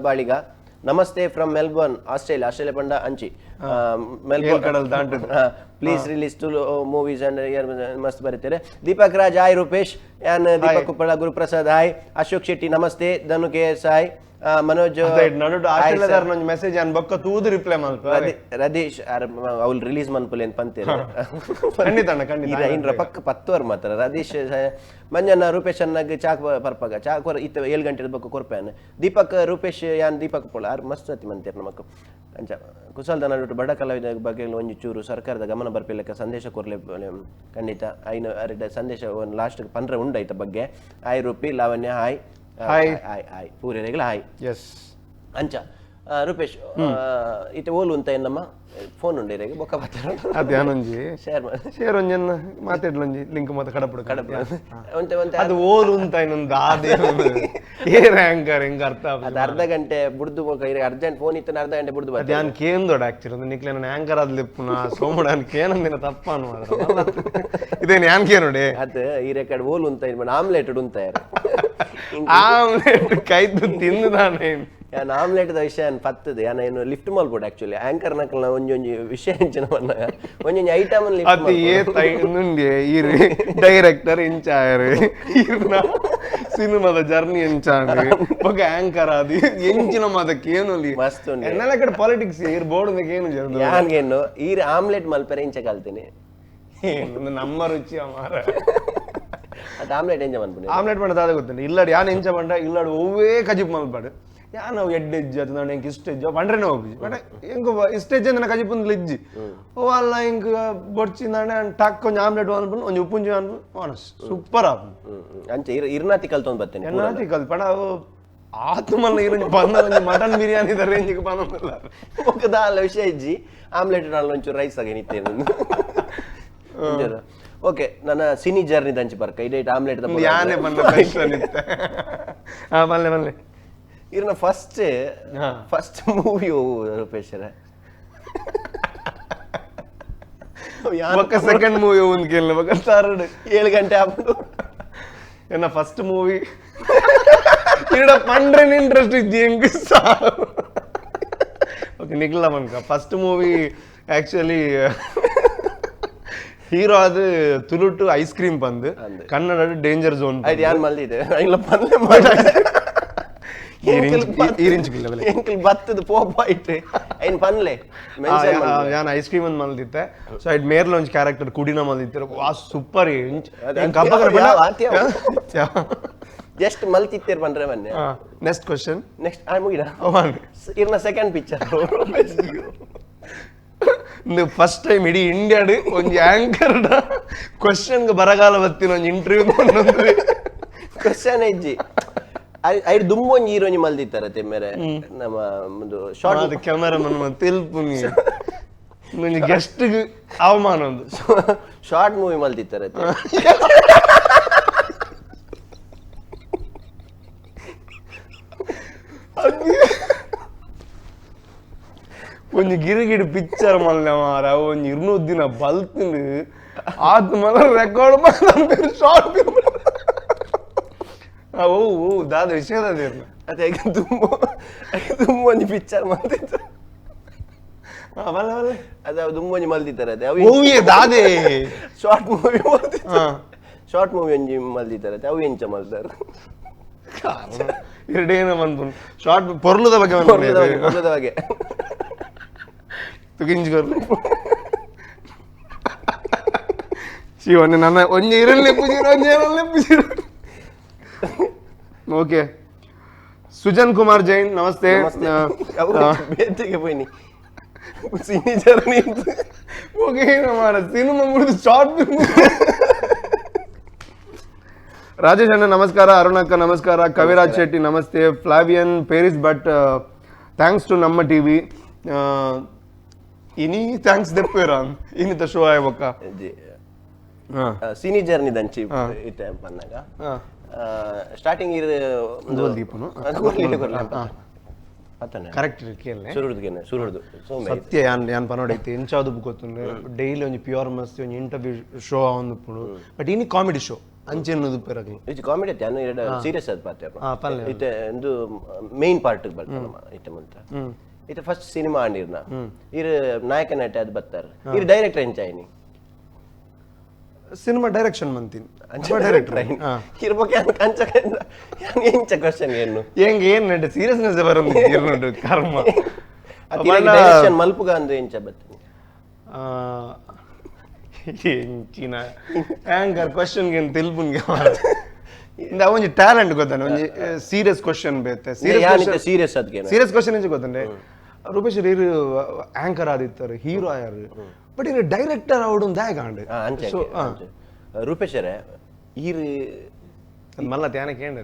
[SPEAKER 1] Baliga namaste from Melbourne Australia Australia ಪಂಡ ಅಂಚಿ
[SPEAKER 2] ಕಡಲ್
[SPEAKER 1] please release Tulu movies and ಮಸ್ತ್ ಬರೀತಾರೆ Deepak Raj hi Rupesh ಯಾನ್ Deepak ಕುಪ್ಪಳ Guruprasad hi Ashok Shetty namaste ಧನು K S hi Manoj
[SPEAKER 2] ನಡುಟು ಆಸ್ಟ್ರೇಲಿಯಾದಾರನ ಒಂಜಿ ಮೆಸೇಜ್ ಅನ್ ಬೊಕ್ಕ ತೂದು ರಿಪ್ಲೈ ಮಲ್ಪ
[SPEAKER 1] ರದೀಶ್ ಅವ್ಲು ರಿಲೀಸ್ ಮನ್ಪುಲೆ ಅಂತ ಪಂತೇರು
[SPEAKER 2] ಖಂಡಿತ ಅಣ್ಣ, ಖಂಡಿತ.
[SPEAKER 1] ಇನ್ರ ಪಕ್ಕ ಪತ್ತುವರ್ ಮಾತ್ರ ರದೀಶ್ ಮಂಜಣ್ಣ ರೂಪೇಶ್ ಅಣ್ಣಗ್ ಚಾಕ್ ಪರ್ಪಗ ಚಾಕ್ ಇತ್ತ 7 ಗಂಟೆ ಬೊಕ್ಕ ಕೊರ್ಪೇನ್ ದೀಪಕ್ ರೂಪೇಶ್ ಯಾನ್ ದೀಪಕ್ ಪೋಳ ಆರ್ ಮಸ್ತ್ ಅತಿ ಮಂತೇರ್ ನಮಕ್ ಅಂಚ ಕುಶಾಲ್ದ ನಡುಟು ಬಡ ಕಲಾವಿದ ಬಗ್ಗೆ ಒಂಜಿ ಚೂರು ಸರ್ಕಾರದ ಗಮನ ಬರ್ಪಿಲ್ಲಕ್ಕ ಸಂದೇಶ ಕೊರ್ಲೆ ಖಂಡಿತ ಐನ ಅರೆಡ ಸಂದೇಶ ಒಂದು ಲಾಸ್ಟ್ ಪಂದ್ರ ಉಂಡು ಐತ ಬಗ್ಗೆ hi Roopi Lavanya hi
[SPEAKER 2] hi
[SPEAKER 1] hi hi ಪೂರೆರೆಗಳ hi
[SPEAKER 2] S
[SPEAKER 1] ಅಂಚ ರೂಪೇಶ್ ಇತ್ತೆ ಓಲು ಅಂತ ಏನಮ್ಮ ಫೋನ್ ಉಂಡು ಇರೆಗ್ ಬೊಕ್ಕ ಬತ್ತರ
[SPEAKER 2] ಅದೇ ಅನೊಂಜಿ
[SPEAKER 1] ಶೇರ್
[SPEAKER 2] ಶೇರ್ ಒಂಜನ್ನ ಮಾತಾಡ್ಲೊಂಜಿ ಲಿಂಕ್ ಮಾತ ಕಡಪಡು
[SPEAKER 1] ಕಡಪಡು ಒಂತೆ ಒಂತೆ
[SPEAKER 2] ಅದು ಓಲು ಅಂತ ಇನ್ನೊಂದು ಆದೇ ಏ ರ್ಯಾಂಕರ್ ಹೆಂಗ ಅರ್ಥ
[SPEAKER 1] ಅದು ಅರ್ಧ ಗಂಟೆ ಬುಡ್ದು ಅರ್ಜೆಂಟ್ ಫೋನ್ ಇತ್ತು ಅರ್ಧ ಗಂಟೆ ಬುಡ್ದು
[SPEAKER 2] ಅದು ಯಾನ್ ಕೇಂದೋಡ ಆಕ್ಚುಲಿ ಒಂದು ನಿಕ್ಲೆ ನಾನು ಆಂಕರ್ ಆದ್ಲಿಪ್ಪುನ ಸೋಮುಡ ಕೇನಂದಿನ ತಪ್ಪಾನು ಇದೇನು ಯಾನ್ ಕೇನೋಡೆ
[SPEAKER 1] ಅದು ಈ ರೆಕಾರ್ಡ್ ಓಲು ಅಂತ ಇದು ಆಮ್ಲೆಟ್ ಉಂತ
[SPEAKER 2] ಆಮ್ಲೆಟ್ ಕೈದು ತಿಂದು ನಾನೇ
[SPEAKER 1] ಯಾನ್ ಆಮ್ಲೆಟ್ the ವಿಷಯ ಪತ್ತದು ಯಾನ್ ಏನು ಲಿಫ್ಟ್ ಮಲ್ಪೊಡು ಆಕ್ಚುಲಿ ಆಂಕರ್ ನಕಲ್ನ ಒಂಜೊಂಜಿ ವಿಷಯ ಅಂಚಿನ ಮನ್ನ ಒಂಜೊಂಜಿ ಐಟಮ್ ಲಿಫ್ಟ್
[SPEAKER 2] ಅದು ಏ ತೈ ಈರು ಡೈರೆಕ್ಟರ್ ಇಂಚಾಯರು ಈರ್ನ ಸಿನಿಮಾದ ಜರ್ನಿ ಎಂಚಾಂಡ್ ಬೊಕ ಆಂಕರ್ ಅದು ಎಂಚಿನ ಮಾದಕ್ಕೆ ಏನು
[SPEAKER 1] ಮಸ್ತ್ ಉಂಡು
[SPEAKER 2] ಎನ್ನೆಲ್ಲ ಕಡೆ ಪಾಲಿಟಿಕ್ಸ್ ಈರ್ ಬೋರ್ಡ್ ಏನು ಜರ್ದು
[SPEAKER 1] ಯಾನ್ಗೇನು ಈರ್ ಆಮ್ಲೆಟ್ ಮಲ್ಪೆರೆ ಇಂಚ ಕಲ್ತೀನಿ
[SPEAKER 2] ನಮ್ಮ ರುಚಿ ಮಾರ
[SPEAKER 1] ಅದು ಆಮ್ಲೆಟ್ ಎಂಜ ಮನ್ಪುನಿ
[SPEAKER 2] ಆಮ್ಲೆಟ್ ಮಾಡೋದು ಅದೇ ಗೊತ್ತುಂಟು ಇಲ್ಲಡ್ ಯಾನ್ ಎಂಚ ಬಂಡ ಇಲ್ಲಡ್ ಒವ್ವೇ ಕಜಿಪ್ ಮಲ್ಪಾಡು ಯಾನ್ ಅವು ಎಡ್ಡೆ ಎಜ್ಜು ಅದು ನಾನು ಎಂಕ್ ಇಷ್ಟ ಎಜ್ಜು ಪಂಡ್ರೆನೆ ಹೋಗಿ ಬಟ್ ಎಂಕ್ ಇಷ್ಟ ಎಜ್ಜು ಅಂದ್ರೆ ಕಜಿಪ್ ಒಂದು ಇಜ್ಜಿ ಓ ಅಲ್ಲ ಎಂಕ್ ಬೊಡ್ಚಿಂದಾಂಡೆ ಟಕ್ ಒಂಜಿ ಆಮ್ಲೆಟ್ ಅನ್ಪುಂಡು ಒಂಜಿ ಉಪ್ಪುಂಜಿ ಅನ್ಪುಂಡು ಸೂಪರ್ ಆಪುಂಡು
[SPEAKER 1] ಅಂಚೆ ಇರ್ನಾತಿ ಕಲ್ತೊಂದು ಬರ್ತೇನೆ
[SPEAKER 2] ಎನ್ನಾತಿ ಕಲ್ ಪಂಡ ಅವು ಆತ್ಮಲ್ಲ ಇರಂಜಿ ಪಂದ ಒಂಜಿ ಮಟನ್ ಬಿರಿಯಾನಿ the ರೇಂಜಿಗೆ ಪನೊಂದಿಲ್ಲ
[SPEAKER 1] ఒక ದಾಲ ವಿಷಯ ಇಜ್ಜಿ ಆಮ್ಲೆಟ್ ನಾಲ್ ಒಂಚೂರು ರೈಸ್ ಆಗಿ ನಿತ್ತೇನು ಓಕೆ ನನ್ನ ಸಿನಿ ಜರ್ನಿ ದಂಚಿ ಬರ್ಕ ಇಡೇಟ್ ಆಮ್ಲೆಟ್ the
[SPEAKER 2] ಯಾನೆ ಪಂಡ ಕ್ವೆಶ್ಚನ್ ಇತ್ತೆ ಹಾ ಮಲ್ಲೆ ಮಲ್ಲೆ
[SPEAKER 1] ಇರ್ನ first first movie ರೂಪೇಶ್ವರ
[SPEAKER 2] ಬೊಕ್ಕ ಸೆಕೆಂಡ್ ಮೂವಿ ಒಂದು ಕೇಳಲ್ಲ ಬೊಕ್ಕ ಥರ್ಡ್
[SPEAKER 1] 7 ಗಂಟೆ ಆಪುಂಡು
[SPEAKER 2] ಎನ್ನ ಫಸ್ಟ್ ಮೂವಿ ಇಡ ಪಂಡ್ರೆನ್ ಇಂಟ್ರೆಸ್ಟ್ ಇಜ್ಜಿ ಎಂಕ್ ಸಾವು ಓಕೆ ನಿಕ್ಲ ಮನ್ಕ first movie actually hero ಅದು ತುಳುಟು ಐಸ್ ಕ್ರೀಮ್ ಪಂದು ಕನ್ನಡ ಡೇಂಜರ್ ಝೋನ್
[SPEAKER 1] ಅದು ಯಾನ್ ಮಲ್ದಿದೆ ಇಲ್ಲ ಪನ್ಲೆ ಮಾಡ ಎಂಕಲ್ ಬತ್ತದ ಪೋಪಾಯ್ತು ಐನ್ ಪನ್ಲೆ
[SPEAKER 2] ಯಾನ್ ಐಸ್ ಕ್ರೀಮ್ ಅಂದ್ ಮಲ್ದಿತ್ತೆ ಸೊ ಐಟ್ ಮೇರ್ಲ ಒಂಜಿ ಕ್ಯಾರೆಕ್ಟರ್ ಕುಡಿನ ಮಲ್ದಿತ್ತೆ ವಾ ಸೂಪರ್
[SPEAKER 1] ಜಸ್ಟ್ ಮಲ್ತಿತ್ತೇರ್ ಪಂಡ್ರೆ ಮೊನ್ನೆ
[SPEAKER 2] next question
[SPEAKER 1] next ಆ ಮುಗಿದ ಇರ್ನ second picture
[SPEAKER 2] first time ಇಡೀ ಇಂಡಿಯಾಡ್ ಒಂಜಿ ಆಂಕರ್ ಕ್ವಶನ್ ಬರಗಾಲ ಬತ್ತಿನ ಒಂಜಿ ಇಂಟರ್ವ್ಯೂ
[SPEAKER 1] ಕ್ವಶನ್ ಇಜ್ಜಿ ಐಡ್ ದುಂಬು ಒಂಜಿ ಹೀರೋನಿ ಮಲ್ದಿತ್ತಾರೆ ಮೇರೆ ನಮ್ಮ ಒಂದು ಶಾರ್ಟ್
[SPEAKER 2] ಕ್ಯಾಮರಾಮನ್ ತೆಲ್ಪುನಿ ಒಂಜಿ ಗೆಸ್ಟ್ ಅವಮಾನ ಒಂದು
[SPEAKER 1] ಶಾರ್ಟ್ ಮೂವಿ ಮಲ್ದಿತ್ತಾರೆ
[SPEAKER 2] ಒಂಜಿ ಗಿರಿಗಿಡಿ ಪಿಕ್ಚರ್ ಮಲ್ಲೆ ಮಾರ ಒಂಜಿ 200 ದಿನ ಬಲ್ತಿಂದು ಆತ್ ಮಲ್ಲ ರೆಕಾರ್ಡ್ ಮಾಡ ಶಾರ್ಟ್ ಓ ಓ ದಾದ ವಿಷಯ
[SPEAKER 1] ಅದೇ ತುಂಬ ತುಂಬ ಒಂಜಿ ಪಿಕ್ಚರ್ ಮಲ್ತಿತ್ತು ಅದು ದುಂಬೊಂಜಿ ಮಲ್ದಿತ್ತಾರೆ ಅದೇ ಅವು
[SPEAKER 2] ಓವಿಯೇ ದಾದೆ
[SPEAKER 1] ಶಾರ್ಟ್ ಮೂವಿ ಮಲ್ದಿತ್ತಾರೆ ಶಾರ್ಟ್ ಮೂವಿ ಒಂಜಿ ಮಲ್ದಿತ್ತಾರೆ ಅವು ಎಂಚ ಮಲ್ತಾರೆ
[SPEAKER 2] ಎರಡೇನ ಮನ್ಪುನ್ ಶಾರ್ಟ್ ಪೊರ್ಲುದ ಬಗ್ಗೆ
[SPEAKER 1] ಪೊರ್ಲುದ ಬಗ್ಗೆ
[SPEAKER 2] ತುಗಿಂಜ್ಕೊರ್ಲು ಶಿವಣ್ಣ ನನ್ನ ಒಂಜಿ ಇರಲ್ಲೆ ಪೂಜಿರು ಒಂಜಿ ಇರಲ್ಲೆ ಪೂಜಿರು. ಓಕೆ ಸುಜನ್ ಕುಮಾರ್ ಜೈನ್ ನಮಸ್ತೆ.
[SPEAKER 1] ಬೇತಿಗೆ ಪೋಯ್ನಿ cine journey
[SPEAKER 2] okay ಮಾರ ಸಿನಿಮಾ ಮುಗಿದು ಶಾರ್ಟ್. ರಾಜೇಶ್ ಅಣ್ಣ ನಮಸ್ಕಾರ, ಅರುಣಕ್ಕ ನಮಸ್ಕಾರ, ಕವಿರಾಜ್ ಶೆಟ್ಟಿ ನಮಸ್ತೆ, Flavian Paris but thanks to ನಮ್ಮ ಟಿವಿ ಇನಿ thanks ದೆಪ್ಪೇರ ಇನ್ನಿತ ಶೋ ಆಯ್ಬಕ್ಕ
[SPEAKER 1] ಸಿನಿ ಜರ್ನಿ ದಂಚಿ ಇತ್ತೆ ಬಂದಾಗ ಸ್ಟಾರ್ಟಿಂಗ್ ಇರು
[SPEAKER 2] ದೀಪನು ಕರೆಕ್ಟ್ ಕೇಳನೆ
[SPEAKER 1] ಸುರುಡ್ದು ಸುರುಡ್ದು
[SPEAKER 2] ಸತ್ಯ ಯಾನ್ ಯಾನ್ ಪನೋಡೈತಿ ಎಂಚಾದು ಗೊತ್ತುಂಡು ಡೈಲಿ ಒಂಜಿ ಪ್ಯೂರ್ ಮಸ್ತಿ ಒಂಜಿ ಇಂಟರ್ವ್ಯೂ ಶೋ ಆವೊಂದುಪ್ಪುಂಡು ಬಟ್ ಇನಿ ಕಾಮಿಡಿ ಶೋ ಅಂಚೆನ್ನದು ಪೆರಗ್ಲು
[SPEAKER 1] ಇದು ಕಾಮಿಡಿ ಅತ್ತೆ ಅನ್ನು ಎರಡು ಸೀರಿಯಸ್ ಅದು ಪಾತ್ರ ಇತ್ತೆ ಒಂದು ಮೇನ್ ಪಾರ್ಟ್ ಬರ್ತಾನ ಇತ್ತೆ ಮುಂತ ಇತ್ತೆ ಫಸ್ಟ್ ಸಿನಿಮಾ ಆಂಡಿರ್ನ ಇರು ನಾಯಕ ನಟ ಅದು ಬರ್ತಾರೆ ಇರು ಡೈರೆಕ್ಟರ್ ಎಂಚಾಯಿನಿ
[SPEAKER 2] ಸಿನಿಮಾ ಡೈರೆಕ್ಷನ್ ಮಂತೀನಿ
[SPEAKER 1] ಡೈರೆಕ್ಟರ್ ಇರ್ಬೇಕು ಅಂಚ ಎಂಚ ಕ್ವಶನ್ ಏನು
[SPEAKER 2] ಹೆಂಗ್ ಏನ್ ನಡೆ ಸೀರಿಯಸ್ನೆಸ್ ಬರೋದು ಇರ್ನೋಡು ಕರ್ಮ
[SPEAKER 1] ಡೈರೆಕ್ಷನ್ ಮಲ್ಪುಗ ಅಂದು ಎಂಚ ಬತ್ತೀನಿ
[SPEAKER 2] ಎಂಚಿನ ಆಂಕರ್ ಕ್ವಶನ್ಗೆ ತಿಲ್ಪುನ್ಗೆ ಇಂದ ಒಂಜಿ ಟ್ಯಾಲೆಂಟ್ ಗೊತ್ತಾನೆ ಒಂಜಿ ಸೀರಿಯಸ್ ಕ್ವಶನ್ ಬೇತೆ
[SPEAKER 1] ಸೀರಿಯಸ್ ಸೀರಿಯಸ್ ಅದಕ್ಕೆ
[SPEAKER 2] ಸೀರಿಯಸ್ ಕ್ವಶನ್ ಎಂಚ ಗೊತ್ತಂಡೆ ರೂಪೇಶ್ ಇರು ಆಂಕರ್ ಆದಿತ್ತಾರೆ ಹೀರೋ ಆಯಾರು ಬಟ್ ಇರು ಡೈರೆಕ್ಟರ್ ಅವಡು ದಾಯಕಾಂಡ್
[SPEAKER 1] ಅಂಚೆ ರೂಪೇಶರೇ ಈರು
[SPEAKER 2] ಮಲ್ಲ ಧ್ಯಾನ ಕೇಂದ್ರ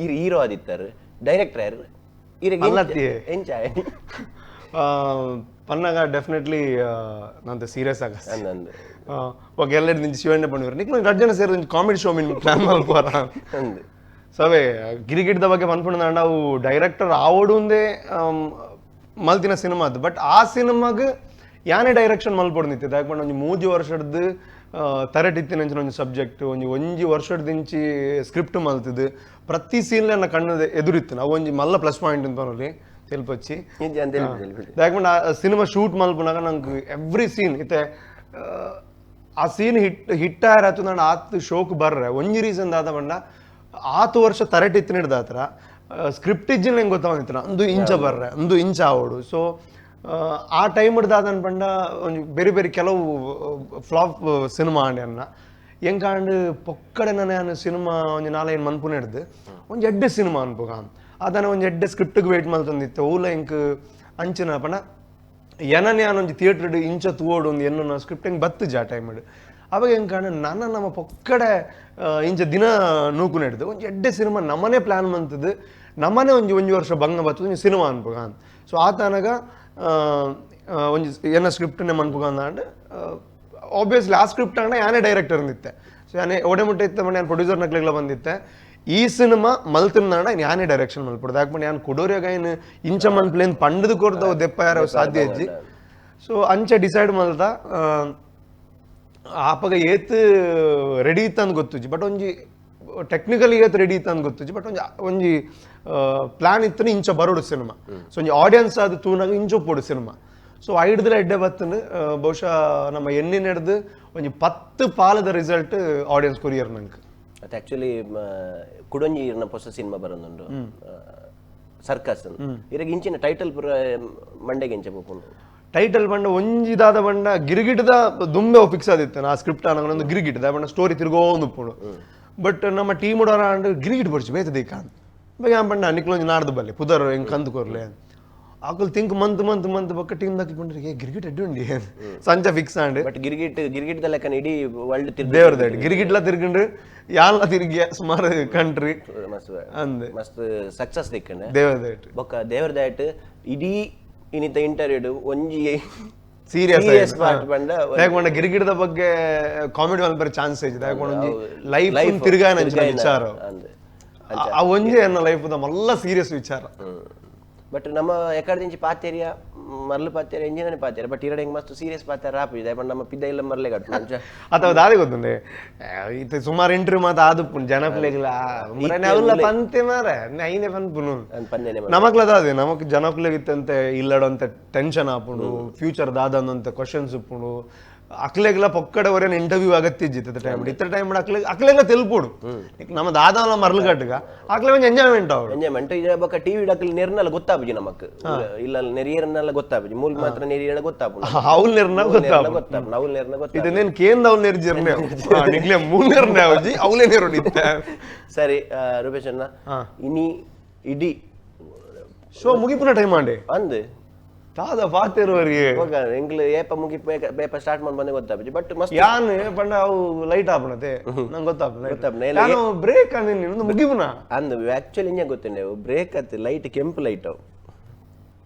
[SPEAKER 1] ಈರು ಹೀರೋ ಆದಿತ್ತಾರೆ ಡೈರೆಕ್ಟರ್ ಯಾರು ಎಂಚ
[SPEAKER 2] ಪನ್ನಾಗ ಡೆಫಿನೆಟ್ಲಿ ನಂತ ಸೀರಿಯಸ್ ಆಗ ಓಕೆ ಎಲ್ಲರೂ ನಿಂಚು ಶಿವಣ್ಣ ಪಣ್ಣುವರು ನಿಕ್ಲು ರಡ್ಡ್ ಜನ ಸೇರಿ ಒಂಜಿ ಕಾಮಿಡಿ ಶೋ ಮೀನ್ ಪ್ಲಾನ್ ಮಲ್ಪುವರ ಸವೇ ಗಿರಿಗಿಟ್ದ ಬಗ್ಗೆ ಪನ್ಪುಂಡ ಅವು ಡೈರೆಕ್ಟರ್ ಆವಡು ಒಂದೇ ಮಲ್ತಿನ ಸಿನಿಮಾ ಅದು ಬಟ್ ಆ ಸಿನಿಮಾಗ್ ಯಾನೇ ಡೈರೆಕ್ಷನ್ ಮಲ್ಪೊಡು ನಿತ್ತೆ ದಾಯೆ ಪಂಡ ಒಂಜಿ ಮೂಜಿ ವರ್ಷಡ್ದು ತರೆಟಿತ್ತಿನ ಅಂಚಿನ ಒಂಜಿ ಸಬ್ಜೆಕ್ಟ್ ಒಂಜಿ ಒಂಜಿ ವರ್ಷಡ್ದಿಂಚಿ ಸ್ಕ್ರಿಪ್ಟ್ ಮಲ್ತದು ಪ್ರತಿ ಸೀನ್ ನನ್ನ ಕಣ್ಣು ಎದುರಿತ್ತು ಅವು ಒಂಜಿ ಮಲ್ಲ ಪ್ಲಸ್ ಪಾಯಿಂಟ್ ಅಂತ ಪನೊಲಿ ತೆಲ್ಪೊಚ್ಚಿ ದಾಯೆ ಪಂಡ ಆ ಸಿನಿಮಾ ಶೂಟ್ ಮಲ್ಪುನಾಗ ನಂಗೆ ಎವ್ರಿ ಸೀನ್ ಇತ್ತೆ ಆ scene hit hit ಆಯ್ತು ನಾನು ಆತ್ ಶೋಕ್ ಬರ್ರೆ ಒಂಜಿ ರೀಸನ್ ದಾದ ಪಂಡ ಆತು ವರ್ಷ ತರೆಟಿತ್ತಿನ ಹಿಡ್ದಾತ್ರ ಸ್ಕ್ರಿಪ್ಟ್ ಇಜ್ಜಿನ ನಂಗೆ ಗೊತ್ತಾವಂದಿತ್ತು ಅಂದು ಇಂಚ ಬರ್ರೆ ಅಂದು ಇಂಚ ಆವಡು. ಸೊ ಆ ಟೈಮ್ ದಾದ ಪಂಡ ಒಂಜಿ ಬೇರೆ ಬೇರೆ ಕೆಲವು ಫ್ಲಾಪ್ ಸಿನಿಮಾ ಆಂಡೆ ಅನ್ನ ಎಂಕಾಂಡ್ ಪೊಕ್ಕಡೆ ನಾನು ಸಿನಿಮಾ ಒಂಜಿ ನಾಲೈನ್ ಮನ್ಪುನ ಹಿಡ್ದು ಒಂಜಿ ಎಡ್ಡೆ ಸಿನಿಮಾ ಅನ್ಪುಗ ಅದಾನ ಒಂಜಿ ಎಡ್ಡೆ ಸ್ಕ್ರಿಪ್ಟ್ಗೆ ವೇಟ್ ಮಲ್ತೊಂದಿತ್ತು ಓಲ ಎಂಕ್ ಅಂಚಿನ ಪಂಡ ಎನನೆ ಯಾನ್ ಒಂಜಿ ಥಿಯೇಟರ್ ಇಂಚ ತೂವೋಡು ಒಂದು ಎನ್ನ ಸ್ಕ್ರಿಪ್ಟ್ ಹೆಂಗೆ ಬತ್ತುಜಿ ಆ ಟೈಮ್ ಅವಾಗ ಎಂಕಾಂಡ್ ನನ್ನ ನಮ್ಮ ಪೊಕ್ಕಡೆ ಇಂಚ ದಿನ ನೂಕು ಹಿಡ್ದು ಒಂಜಿ ಎಡ್ಡೆ ಸಿನಿಮಾ ನಮ್ಮನೆ ಪ್ಲ್ಯಾನ್ ಮಂತದ್ದು ನಮ್ಮನೆ ಒಂಜಿ ಒಂಜಿ ವರ್ಷ ಬಂಗ ಬತ್ತದು ಒಂಜಿ ಸಿನಿಮಾ ಅನ್ಪುಗ. ಸೊ ಆತನಗ ಒಂಜಿ ಏನ ಸ್ಕ್ರಿಪ್ಟ್ನೇ ಮನ್ಪುಗ ಅಂದಾಂಡ್ ಆಬ್ವಿಯಸ್ಲಿ ಆ ಸ್ಕ್ರಿಪ್ಟ್ ಅಂಡ ಯಾನೇ ಡೈರೆಕ್ಟರ್ ಅಂದಿತ್ತೆ. ಸೊ ಯಾನೇ ಒಡೆ ಮುಟ್ಟೆ ಇತ್ತ ಮಂಡೆ ಯಾನ್ ಪ್ರೊಡ್ಯೂಸರ್ ನಕ್ಲೆಗ್ಲ ಬಂದಿತ್ತೆ ಈ ಸಿನಿಮಾ ಮಲ್ತಿಂದಾಂಡ ಯಾನೇ ಡೈರೆಕ್ಷನ್ ಮಲ್ಪೊಡು ಯಾಕೆ ಯಾನ್ ಕೊಡೋರ್ಯಾಗ ಏನು ಇಂಚ ಮನ್ಪ್ಲೇನ್ ಪಂಡದು ಕೊಡ್ದವು ದೆಪ್ಪ ಯಾರೋ ಸಾಧ್ಯ ಇಜ್ಜಿ. ಸೊ ಅಂಚ ಡಿಸೈಡ್ ಮಲ್ತ ಆಪಗ ಏತ್ ರೆಡಿ ಇತ್ತಂದು ಗೊತ್ತುಜ್ಜಿ ಬಟ್ ಒಂಜಿ ಟೆಕ್ನಿಕಲಿ ಏತ್ ರೆಡಿ ಇತ್ತಂದು ಗೊತ್ತುಜ್ಜಿ ಬಟ್ ಒಂಜಿ ಒಂಜಿ ಪ್ಲಾನ್ ಇತ್ತನ ಇಂಚ ಬರೋಡು ಸಿನಿಮಾ. ಸೊ ಒಂಜಿ ಆಡಿಯನ್ಸ್ ಅದು ತೂನಾಗ ಇಂಚ ಒಪ್ಪೋಡು ಸಿನಿಮಾ. ಸೊ ಐಡ್ದಲ ಎಡ್ಡೆ ಬತ್ತನು ಬಹುಶಃ ನಮ್ಮ ಎಣ್ಣೆ ಹಿಡ್ದು ಒಂಜಿ 10 ಪಾಲದ result audience courier ನಂಗೆ.
[SPEAKER 1] ಅದು ಆ್ಯಕ್ಚುಲಿ ಕುಡೊಂಜಿ ಇರ್ನ ಹೊಸ ಸಿನಿಮಾ ಬರೋದುಂಡು ಸರ್ಕಸ್ ಇರಾಗ ಇಂಚಿನ ಟೈಟಲ್ ಪೂರ ಮಂಡೆಗೆ ಇಂಚ ಪೋಪುಂಡು
[SPEAKER 2] ಟೈಟಲ್ ಬಂಡ ಒಂಜಿದಾದ ಬಂಡ ಗಿರಿಗಿಟದ ದುಂಬೆ ಫಿಕ್ಸ್ ಆದಿತ್ತು ಆ ಸ್ಕ್ರಿಪ್ಟ್ ಅನ್ನೋ ಒಂದು ಗಿರಿಗಿಟದ ಬಂಡ ಸ್ಟೋರಿ ತಿರ್ಗೋಂದು ಉಪ್ಪುಂಡು ಬಟ್ ನಮ್ಮ ಟೀಮ್ ಉಡೋರ ಅಂಡ್ ಗಿರಿಗಿಟ್ ಬರ್ಚು ಬೇತದ ಈಗ ಬೇಗ ಪಂಡ ನಿಕ್ಲೊಂಜಿ ನಾಡ್ದು ಬಲ್ಲೆ ಪುದರ್ ಹೆಂಗೆ ಕಂದು ಕೊರ್ಲೆ ಆಕಲ್ think month month month ಬೊಕ್ಕ ಟೀಮ್ ದಕ್ಕಿ ಪಂಡ್ರೆ ಏ ಗಿರಿಗಿಟ್ ಎಡ್ಡು ಉಂಡಿ ಸಂಚ fix and
[SPEAKER 1] but ಗಿರಿಗಿಟ್ ಗಿರಿಗಿಟ್ದ ಲೆಕ್ಕನ ಇಡೀ ವರ್ಲ್ಡ್ ತಿರ್ಗಿ
[SPEAKER 2] ದೇವ್ರದಾಡಿ ಗಿರಿಗಿಟ್ಲ ತಿರ್ಗಂಡ್ರೆ ಯಾಲ ತಿರ್ಗಿ ಸುಮಾರು ಕಂಟ್ರಿ
[SPEAKER 1] ಮಸ್ತ್
[SPEAKER 2] ಅಂದೆ
[SPEAKER 1] ಮಸ್ತ್ ಸಕ್ಸಸ್ ದಿಕ್ಕಂಡೆ
[SPEAKER 2] ದೇವರದಾಟ್
[SPEAKER 1] ಬೊಕ್ಕ ದೇವರದಾಟ್ ಇಡೀ ಇನ್ನಿತ ಇಂಟರ್ವ್ಯೂ ಒಂಜಿ
[SPEAKER 2] ಸೀರಿಯಸ್
[SPEAKER 1] ಪಾರ್ಟ್ ಬಂಡ
[SPEAKER 2] ಯಾಕೆ ಗಿರಿಗಿಡದ ಬಗ್ಗೆ ಕಾಮಿಡಿ ಮಲ್ಪರೆ ಚಾನ್ಸ್ ಐತಿ ಯಾಕೆ ಒಂಜಿ ಲೈಫ್ ತಿರ್ಗಾಯನ ಅಂಚಿನ ವಿಚಾರ ಆ ಒಂಜಿ ಎನ್ನ ಲೈಫ್ ಮಲ್ಲ ಸೀರಿಯಸ್ ವಿಚಾರ.
[SPEAKER 1] But ನಮ್ಮ ಎಕಡ್ದಿಂಚಿ ಪಾತೇರಿಯ ಮರ್ಲು ಪಾತೇರಿಯ ಇಂಜಿನಿಯರ್ ಪಾತೇರಿಯ ಬಟ್ ಇರಡೆ ಮಸ್ತ್ ಸೀರಿಯಸ್ ಪಾತೇರ ರಾಪು ಇದೆ ನಮ್ಮ ಪಿದ್ದ ಇಲ್ಲ ಮರ್ಲೆ ಕಟ್ಟು ಮಂಚ
[SPEAKER 2] ಅಥವಾ ದಾದಿ ಗೊತ್ತುಂಡೆ ಇತ್ತೆ ಸುಮಾರು ಇಂಟರ್ವ್ಯೂ ಮಾತ ಆದುಪ್ಪುಂಡು ಜನಪ್ಲೇಗ್ಲ ಅವುಲ್ಲ ಪಂತೆ ಮಾರ ಐನೆ ಪನ್ಪುನು
[SPEAKER 1] ಪಂದೇನೆ
[SPEAKER 2] ನಮಕ್ಲ ದಾದೆ ನಮಕ್ ಜನಕ್ಲೆಗ್ ಇತ್ತಂತೆ ಇಲ್ಲಡಂತೆ ಟೆನ್ಷನ್ ಆಪುಂಡು ಫ್ಯೂಚರ್ ದಾದಂತ ಕ್ವಶನ್ಸ್ ಉಪ್ಪುಂಡು ಅಕ್ಲೆಗ್ಲ ಪೊಕ್ಕಡೆ ಒರೇನ ಇಂಟರ್ವ್ಯೂ ಅಗತ್ಯ ಟೈಮ್ ಇತ್ತ ಟೈಮ್ ಅಕ್ಲೆ ಅಕ್ಲೆಗ್ಲ ತೆಲ್ಪುಡು ನಮ್ಮ ದಾದವನ ಮರ್ಲು ಕಟ್ಟುಗ ಅಕ್ಲೆ ಒಂಜಿ ಎಂಜಾಯ್ಮೆಂಟ್ ಅವಡು
[SPEAKER 1] ಎಂಜಾಯ್ಮೆಂಟ್ ಇದು ಬೊಕ ಟಿವಿ ಡಕ್ಲಿ ನೆರ್ನಲ್ಲ ಗೊತ್ತಾಪುಜಿ ನಮಕ್ ಇಲ್ಲ ನೆರಿಯರ್ನೆಲ್ಲ ಗೊತ್ತಾಪುಜಿ ಮೂಲ್ ಮಾತ್ರ ನೆರಿಯರ ಗೊತ್ತಾಪುಂಡು
[SPEAKER 2] ಅವ್ಲು ನೆರ್ನ ಗೊತ್ತಾಪು
[SPEAKER 1] ಗೊತ್ತಾಪು ನಾವು ನೆರ್ನ ಗೊತ್ತಾಪು
[SPEAKER 2] ಇದನ್ನೇನು ಕೇಂದ್ರ ಅವ್ಲು ನೆರ್ಜಿರ್ನೆ ನಿಗ್ಲೆ ಮೂಲ್ ನೆರ್ನೆ ಅವಜಿ ಅವ್ಲೇ ನೆರುಡು ಇತ್ತ
[SPEAKER 1] ಸರಿ ರೂಪೇಶ್ ಅಣ್ಣ ಇನಿ ಇಡೀ
[SPEAKER 2] ಶೋ ಮುಗಿಪುನ ಟೈಮ್ ಆಂಡೆ
[SPEAKER 1] ಅಂದ್
[SPEAKER 2] ದಾದ ಪಾತಿರುವರಿಗೆ
[SPEAKER 1] ಎಂಗ್ಲ ಏಪ ಮುಗಿ ಬೇಪ ಸ್ಟಾರ್ಟ್ ಮಾಡಿ ಬಂದೆ ಗೊತ್ತಾಪುಜಿ ಬಟ್ ಮಸ್ತ್
[SPEAKER 2] ಯಾನ್ ಪಂಡ ಅವು ಲೈಟ್ ಆಪಣತೆ ನಂಗೆ ಗೊತ್ತಾಪುನ
[SPEAKER 1] ಗೊತ್ತಾಪುನ.
[SPEAKER 2] ನಾನು ಬ್ರೇಕ್ ಅಂದಿನಿ ಒಂದು ಮುಗಿಪುನ
[SPEAKER 1] ಅಂದ್ ಆಕ್ಚುಲಿ ಇಂಜ ಗೊತ್ತುಂಡೆ ಬ್ರೇಕ್ ಅತ್ ಲೈಟ್ ಕೆಂಪು ಲೈಟ್ ಅವು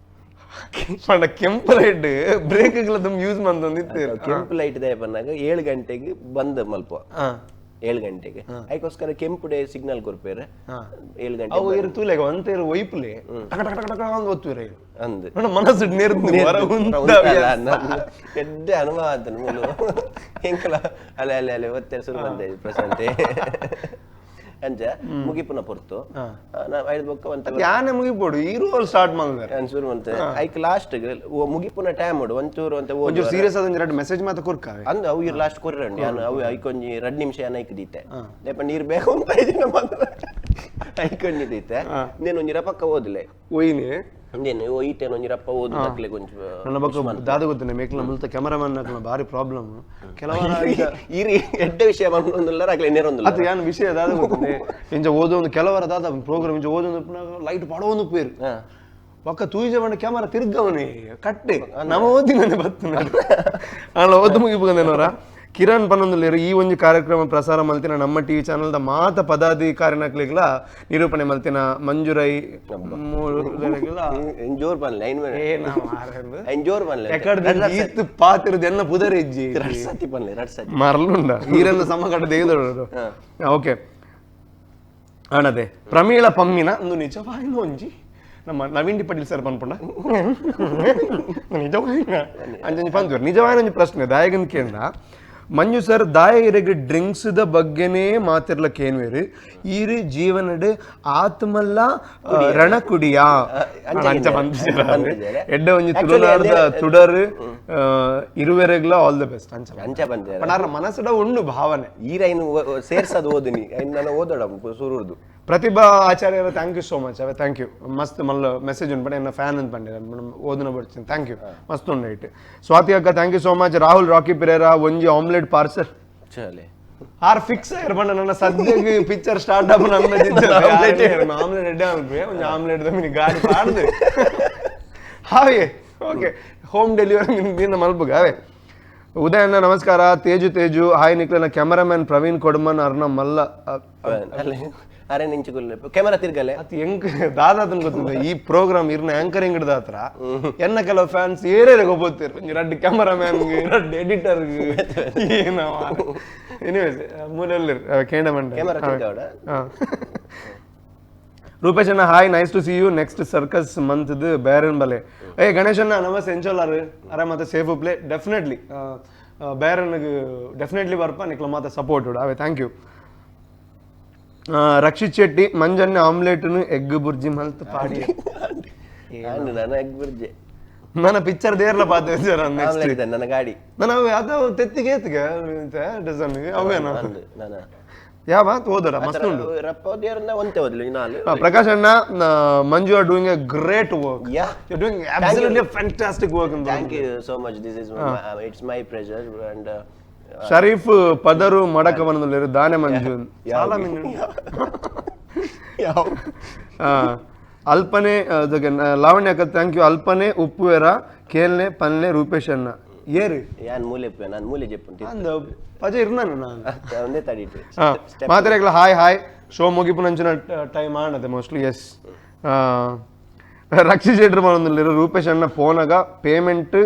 [SPEAKER 2] ಪಂಡ ಕೆಂಪು ಲೈಟ್ ಬ್ರೇಕ್ ಯೂಸ್ ಮಂದೊಂದಿತ್ತು
[SPEAKER 1] ಕೆಂಪು ಲೈಟ್ ದಯ ಬಂದಾಗ 7 ಗಂಟೆಗೆ ಬಂದ್ ಮಲ್ಪ 7 ಗಂಟೆಗೆ ಅದಕ್ಕೋಸ್ಕರ ಕೆಂಪು ಡೇ ಸಿಗ್ನಲ್ ಕೊರ್ಪೇರು 7 ಗಂಟೆ
[SPEAKER 2] ಅವು ಇರು ತೂಲೆಗ ಒಂತೇರು ಒಯ್ಪುಲೆ ಟಕ ಟಕ ಟಕ ಟಕ ಅಂದ್ ಒತ್ತುವಿರ
[SPEAKER 1] ಅಂದ್
[SPEAKER 2] ನನ್ನ ಮನಸ್ಸು ನೆರ್ದು ಹೊರ
[SPEAKER 1] ಎಡ್ಡೆ ಅನುಭವ ಆತನು ಮೂಲು ಎಂಕಲ ಅಲೆ ಅಲೆ ಅಲೆ ಒತ್ತೆ ಶುರು ಬಂದೆ ಪ್ರಶಾಂತಿ ಅಂಚ ಮುಗಿಪುನ ಪೊರ್ತು ಐದು ಬೊಕ್ಕ ಒಂತ
[SPEAKER 2] ಯಾನೆ ಮುಗಿಪೋಡು ಇರುವಲ್ಲಿ ಸ್ಟಾರ್ಟ್ ಮಾಡಿದಾರೆ
[SPEAKER 1] ನಾನು ಶುರು ಮಂತೆ ಐಕ್ ಲಾಸ್ಟ್ ಮುಗಿಪುನ ಟೈಮ್ ಉಂಡು ಒಂಚೂರು ಅಂತ
[SPEAKER 2] ಒಂಚೂರು ಸೀರಿಯಸ್ ಆದ ಒಂಜಿ ಎರಡು ಮೆಸೇಜ್ ಮಾತ್ರ ಕೊರ್ಕಾವೆ
[SPEAKER 1] ಅಂದ್ ಅವು ಇರು ಲಾಸ್ಟ್ ಕೊರ್ರಂಡಿ ನಾನು ಅವು ಐಕೊಂಜಿ 2 ನಿಮಿಷ ಏನ ಐಕ್ ದೀತೆ ದೇಪ ನೀರು ಬೇಗ ಅಂತ ಇದ್ದೀನಿ ಐಕೊಂಜಿ ದೀತೆ నేను ಒಂಜಿ ರಪಕ್ಕ ಓದ್ಲೆ
[SPEAKER 2] ಒಯ್ನಿ
[SPEAKER 1] నేను ಈಟೇನು ಒಂಜಿ ರಪ್ಪ ಓದು ತಕ್ಲೆ ಕೊಂಚ
[SPEAKER 2] ನನ್ನ ಬಕ್ಕ ದಾದ ಗೊತ್ತೇನೆ ಮೇಕ್ಲ ಮುಲ್ತ ಕ್ಯಾಮರಾಮನ್ ಹಾಕ್ಲ ಭಾರಿ ಪ್ರಾಬ್ಲಮ್ ಕೆಲವರ
[SPEAKER 1] ಇರಿ ಎಡ್ಡೆ ವಿಷಯ ಬಂದೊಂದುಲ್ಲ ಅಗ್ಲೆ ನೇರೊಂದುಲ್ಲ
[SPEAKER 2] ಅದು ಯಾನ್ ವಿಷಯ ದಾದ ಗೊತ್ತೇನೆ ಇಂಚ ಓದೊಂದು ಕೆಲವರ ದಾದ ಪ್ರೋಗ್ರಾಮ್ ಇಂಚ ಓದೊಂದು ಲೈಟ್ ಪಡವೊಂದು ಪೇರು ಒಕ್ಕ ತೂಜ ಬಂಡ ಕ್ಯಾಮರಾ ತಿರ್ಗವನೇ ಕಟ್ಟೆ ನಮ್ಮ ಓದಿನ ಬತ್ತು ಅಲ್ಲ ಓದು ಮುಗಿಪುಗಂದೇನವರ ಕಿರಣ್ ಪನ್ನೊಂದುಲ್ಲೇರು ಈ ಒಂದು ಕಾರ್ಯಕ್ರಮ ಪ್ರಸಾರ ಮಲ್ತಿನ ನಮ್ಮ ಟಿವಿ ಚಾನಲ್ದ ಮಾತ ಪದಾಧಿಕಾರಿನಕ್ಲಿಗ್ಲ ನಿರೂಪಣೆ ಮಲ್ತಿನ ಮಂಜುರೈ
[SPEAKER 1] ಜೋರ್ ಪನ್ಲೆ ಐನ್ ಜೋರ್ ಪನ್ಲೆ
[SPEAKER 2] ಈತ್ ಪಾತಿರದು ಎನ್ನ ಪುದರ್ ಹೆಜ್ಜಿ
[SPEAKER 1] ರಡ್ ಸತಿ ಪನ್ಲೆ ರಡ್ ಸತಿ
[SPEAKER 2] ಮರಲುಂಡ ಈರೆಲ್ಲ ಸಮಕಟ್ಟ ತೆಗೆದೋಡು ಓಕೆ ಅಣದೆ ಪ್ರಮೀಳ ಪಮ್ಮಿನ ಒಂದು ನಿಜವಾಯಿನ ಒಂಜಿ ನಮ್ಮ ನವೀನ್ ಡಿ ಪಟೀಲ್ ಸರ್ ಪನ್ಪುಂಡ ನಿಜವಾಯಿನ ಅಂಜಂಜಿ ಪಂತುವರು ನಿಜವಾಯಿನ ಒಂಜಿ ಪ್ರಶ್ನೆ ದಾಯಗನ್ ಕೇಂದ್ರ ಮಂಜು ಸರ್ ದಾಯ ಇರಗ್ ಡ್ರಿಂಕ್ಸ್ the ಬಗ್ಗೆನೇ ಮಾತಿರ್ಲ ಕೇನ್ವೇರು ಈರು ಜೀವನಡ್ ಆತ್ಮಲ್ಲ ರಣಕುಡಿಯಾ ಅಂಚ ಬಂದಿದ್ದಾರೆ ಎಡ್ಡೆ ಒಂಜಿ ತುಳುನಾಡ್ದ ತುಡರ್ ಇರುವೆರೆಗ್ಲ all the best ಅಂಚ
[SPEAKER 1] ಅಂಚ ಬಂದೆ
[SPEAKER 2] ಪಂಡ ಮನಸ್ಸುಡ ಉಂಡು ಭಾವನೆ
[SPEAKER 1] ಈರೈನು ಸೇರ್ಸದು ಓದಿನಿ ಐನ್ ನಾನು ಓದೋಡ ಸುರುರ್ದು
[SPEAKER 2] ಪ್ರತಿಭಾ ಆಚಾರ್ಯರ thank you so much away thank you ಮಸ್ತ್ ಮಲ್ಲ ಮೆಸೇಜ್ ಉಂಟು ಎನ್ನ ಫ್ಯಾನ್ ಅಂತ ಪಂಡೆ ಓದಿನ ಬರ್ತೀನಿ thank you ಮಸ್ತ್ ಉಂಡು it Swati ಅಕ್ಕ thank you so much Rahul Rocky Pereira ಒಂಜಿ ಆಮ್ಲೆಟ್ ಪಾರ್ಸಲ್
[SPEAKER 1] ಚಲೆ
[SPEAKER 2] ಆರ್ ಫಿಕ್ಸ್ ಇರ್ಬಂಡ ನನ್ನ ಸದ್ಯಕ್ಕೆ ಪಿಕ್ಚರ್ ಸ್ಟಾರ್ಟ್ ಆಪ್ ನನ್ನ ಆಮ್ಲೆಟ್ ಎಡ್ಡೆ ಅನ್ಪೆ ಒಂಜಿ ಆಮ್ಲೆಟ್ ಮಿನಿ ಗಾಡಿ ಪಾಡ್ದು ಹಾಗೆ okay home delivery ನಿನ್ನ ಮಲ್ಪುಗ ಅವೇ ಉದಯಣ್ಣ ನಮಸ್ಕಾರ ತೇಜು ತೇಜು ಹಾಯ್ ನಿಕ್ಲನ ಕ್ಯಾಮರಾಮ್ಯಾನ್ ಪ್ರವೀಣ್ ಕೊಡ್ಮನ್ ಅರ್ನ ಮಲ್ಲ
[SPEAKER 1] ಅರೆ ನಿಂಚುಗುಲ್ಲೆ ಕ್ಯಾಮರಾ ತಿರ್ಗಲೆ
[SPEAKER 2] ಅದು ಹೆಂಗ್ ದಾದಾತನ್ ಗೊತ್ತಿಲ್ಲ ಈ ಪ್ರೋಗ್ರಾಮ್ ಇರ್ನ ಆಂಕರಿಂಗ್ ಹಿಡ್ದಾತ್ರ ಎನ್ನ ಕೆಲವು ಫ್ಯಾನ್ಸ್ ಏರೇರೆ ಗೊತ್ತಿರ್ ಒಂಜಿ ರಡ್ಡ್ ಕ್ಯಾಮರಾಮ್ಯಾನ್ ರಡ್ಡ್ ಎಡಿಟರ್ ಏನೋ ಎನಿವೇಸ್ ಮೂಲೆಯಲ್ಲಿ ಕೇಂಡ ಮಂಡ
[SPEAKER 1] ಕ್ಯಾಮರಾ ತಿರ್ಗಾವಡ
[SPEAKER 2] ರೂಪೇಶ್ ಅಣ್ಣ hi nice to see you next circus month Baron ಬಲೆ ಏ ಗಣೇಶ್ ಅಣ್ಣ ನಮಸ್ತೆ ಎಂಚೋಲಾರು ಅರೆ ಮತ್ತೆ safe play definitely ಬೇರನ್ಗೆ definitely ಬರ್ಪ ನಿಕ್ಲ ಮಾತ ಸಪೋರ್ಟ್ ಅವೇ thank you Rakshit Shetty ಮಂಜನ್ನೆ ಆಮ್ಲೆಟ್ನು egg bhurji ಮಲ್ತ್ ಪಾಡಿ
[SPEAKER 1] ನಾನು ಎಗ್ ಬುರ್ಜಿ
[SPEAKER 2] ನನ್ನ ಪಿಕ್ಚರ್ ದೇರ್ಲ ಪಾತೆ sir next
[SPEAKER 1] omelette ನನ್ನ ಗಾಡಿ
[SPEAKER 2] ನಾನು ಅದು ತೆತ್ತಿಗೆ ಏತ್ಗೆ ಡಜನ್ ಅವೇನ
[SPEAKER 1] ನಾನು
[SPEAKER 2] ಯಾವ ಓದರ ಮಸ್ತ್ ಉಂಡು
[SPEAKER 1] ರಪ್ಪ ದೇವರನ್ನ ಒಂತೆ ಓದ್ಲಿ ನಾಲ್
[SPEAKER 2] ಪ್ರಕಾಶ್ ಅಣ್ಣ Manju are doing a great work
[SPEAKER 1] Yeah.
[SPEAKER 2] You doing absolutely fantastic work
[SPEAKER 1] thank you so much this is it's my pleasure and
[SPEAKER 2] Sharif ಪದರು ಮಡಕವನದಲ್ಲಿರು ದಾನೆ ಮಂಜು ಅಲ್ಪನೆ ಲಾವಣ್ಯ ಅಕ್ಕ thank you ಅಲ್ಪನೆ ಉಪ್ಪುವೆರ ಕೇಲ್ನೆ ಪನ್ಲೆ ರೂಪೇಶ್ ಅಣ್ಣ ಏರು
[SPEAKER 1] ಯಾನ್ ಮೂಲೆ ನಾನು ಮೂಲೆ ಜೆಪ್ಪು
[SPEAKER 2] ಅಂದ ಪಜೆ ಇರ್ನಾನು ನಾನು
[SPEAKER 1] ಒಂದೇ ತಡಿಟ್ಟು
[SPEAKER 2] ಮಾತಾಡಕ್ಲ hi hi show ಮುಗಿಪುನಂಚಿನ time ಆಣದೆ mostly S Rakshit ಶೆಟ್ರ್ ಮಾಡೋದಿಲ್ಲ ರೂಪೇಶ್ ಅಣ್ಣ ಫೋನಾಗ ಪೇಮೆಂಟ್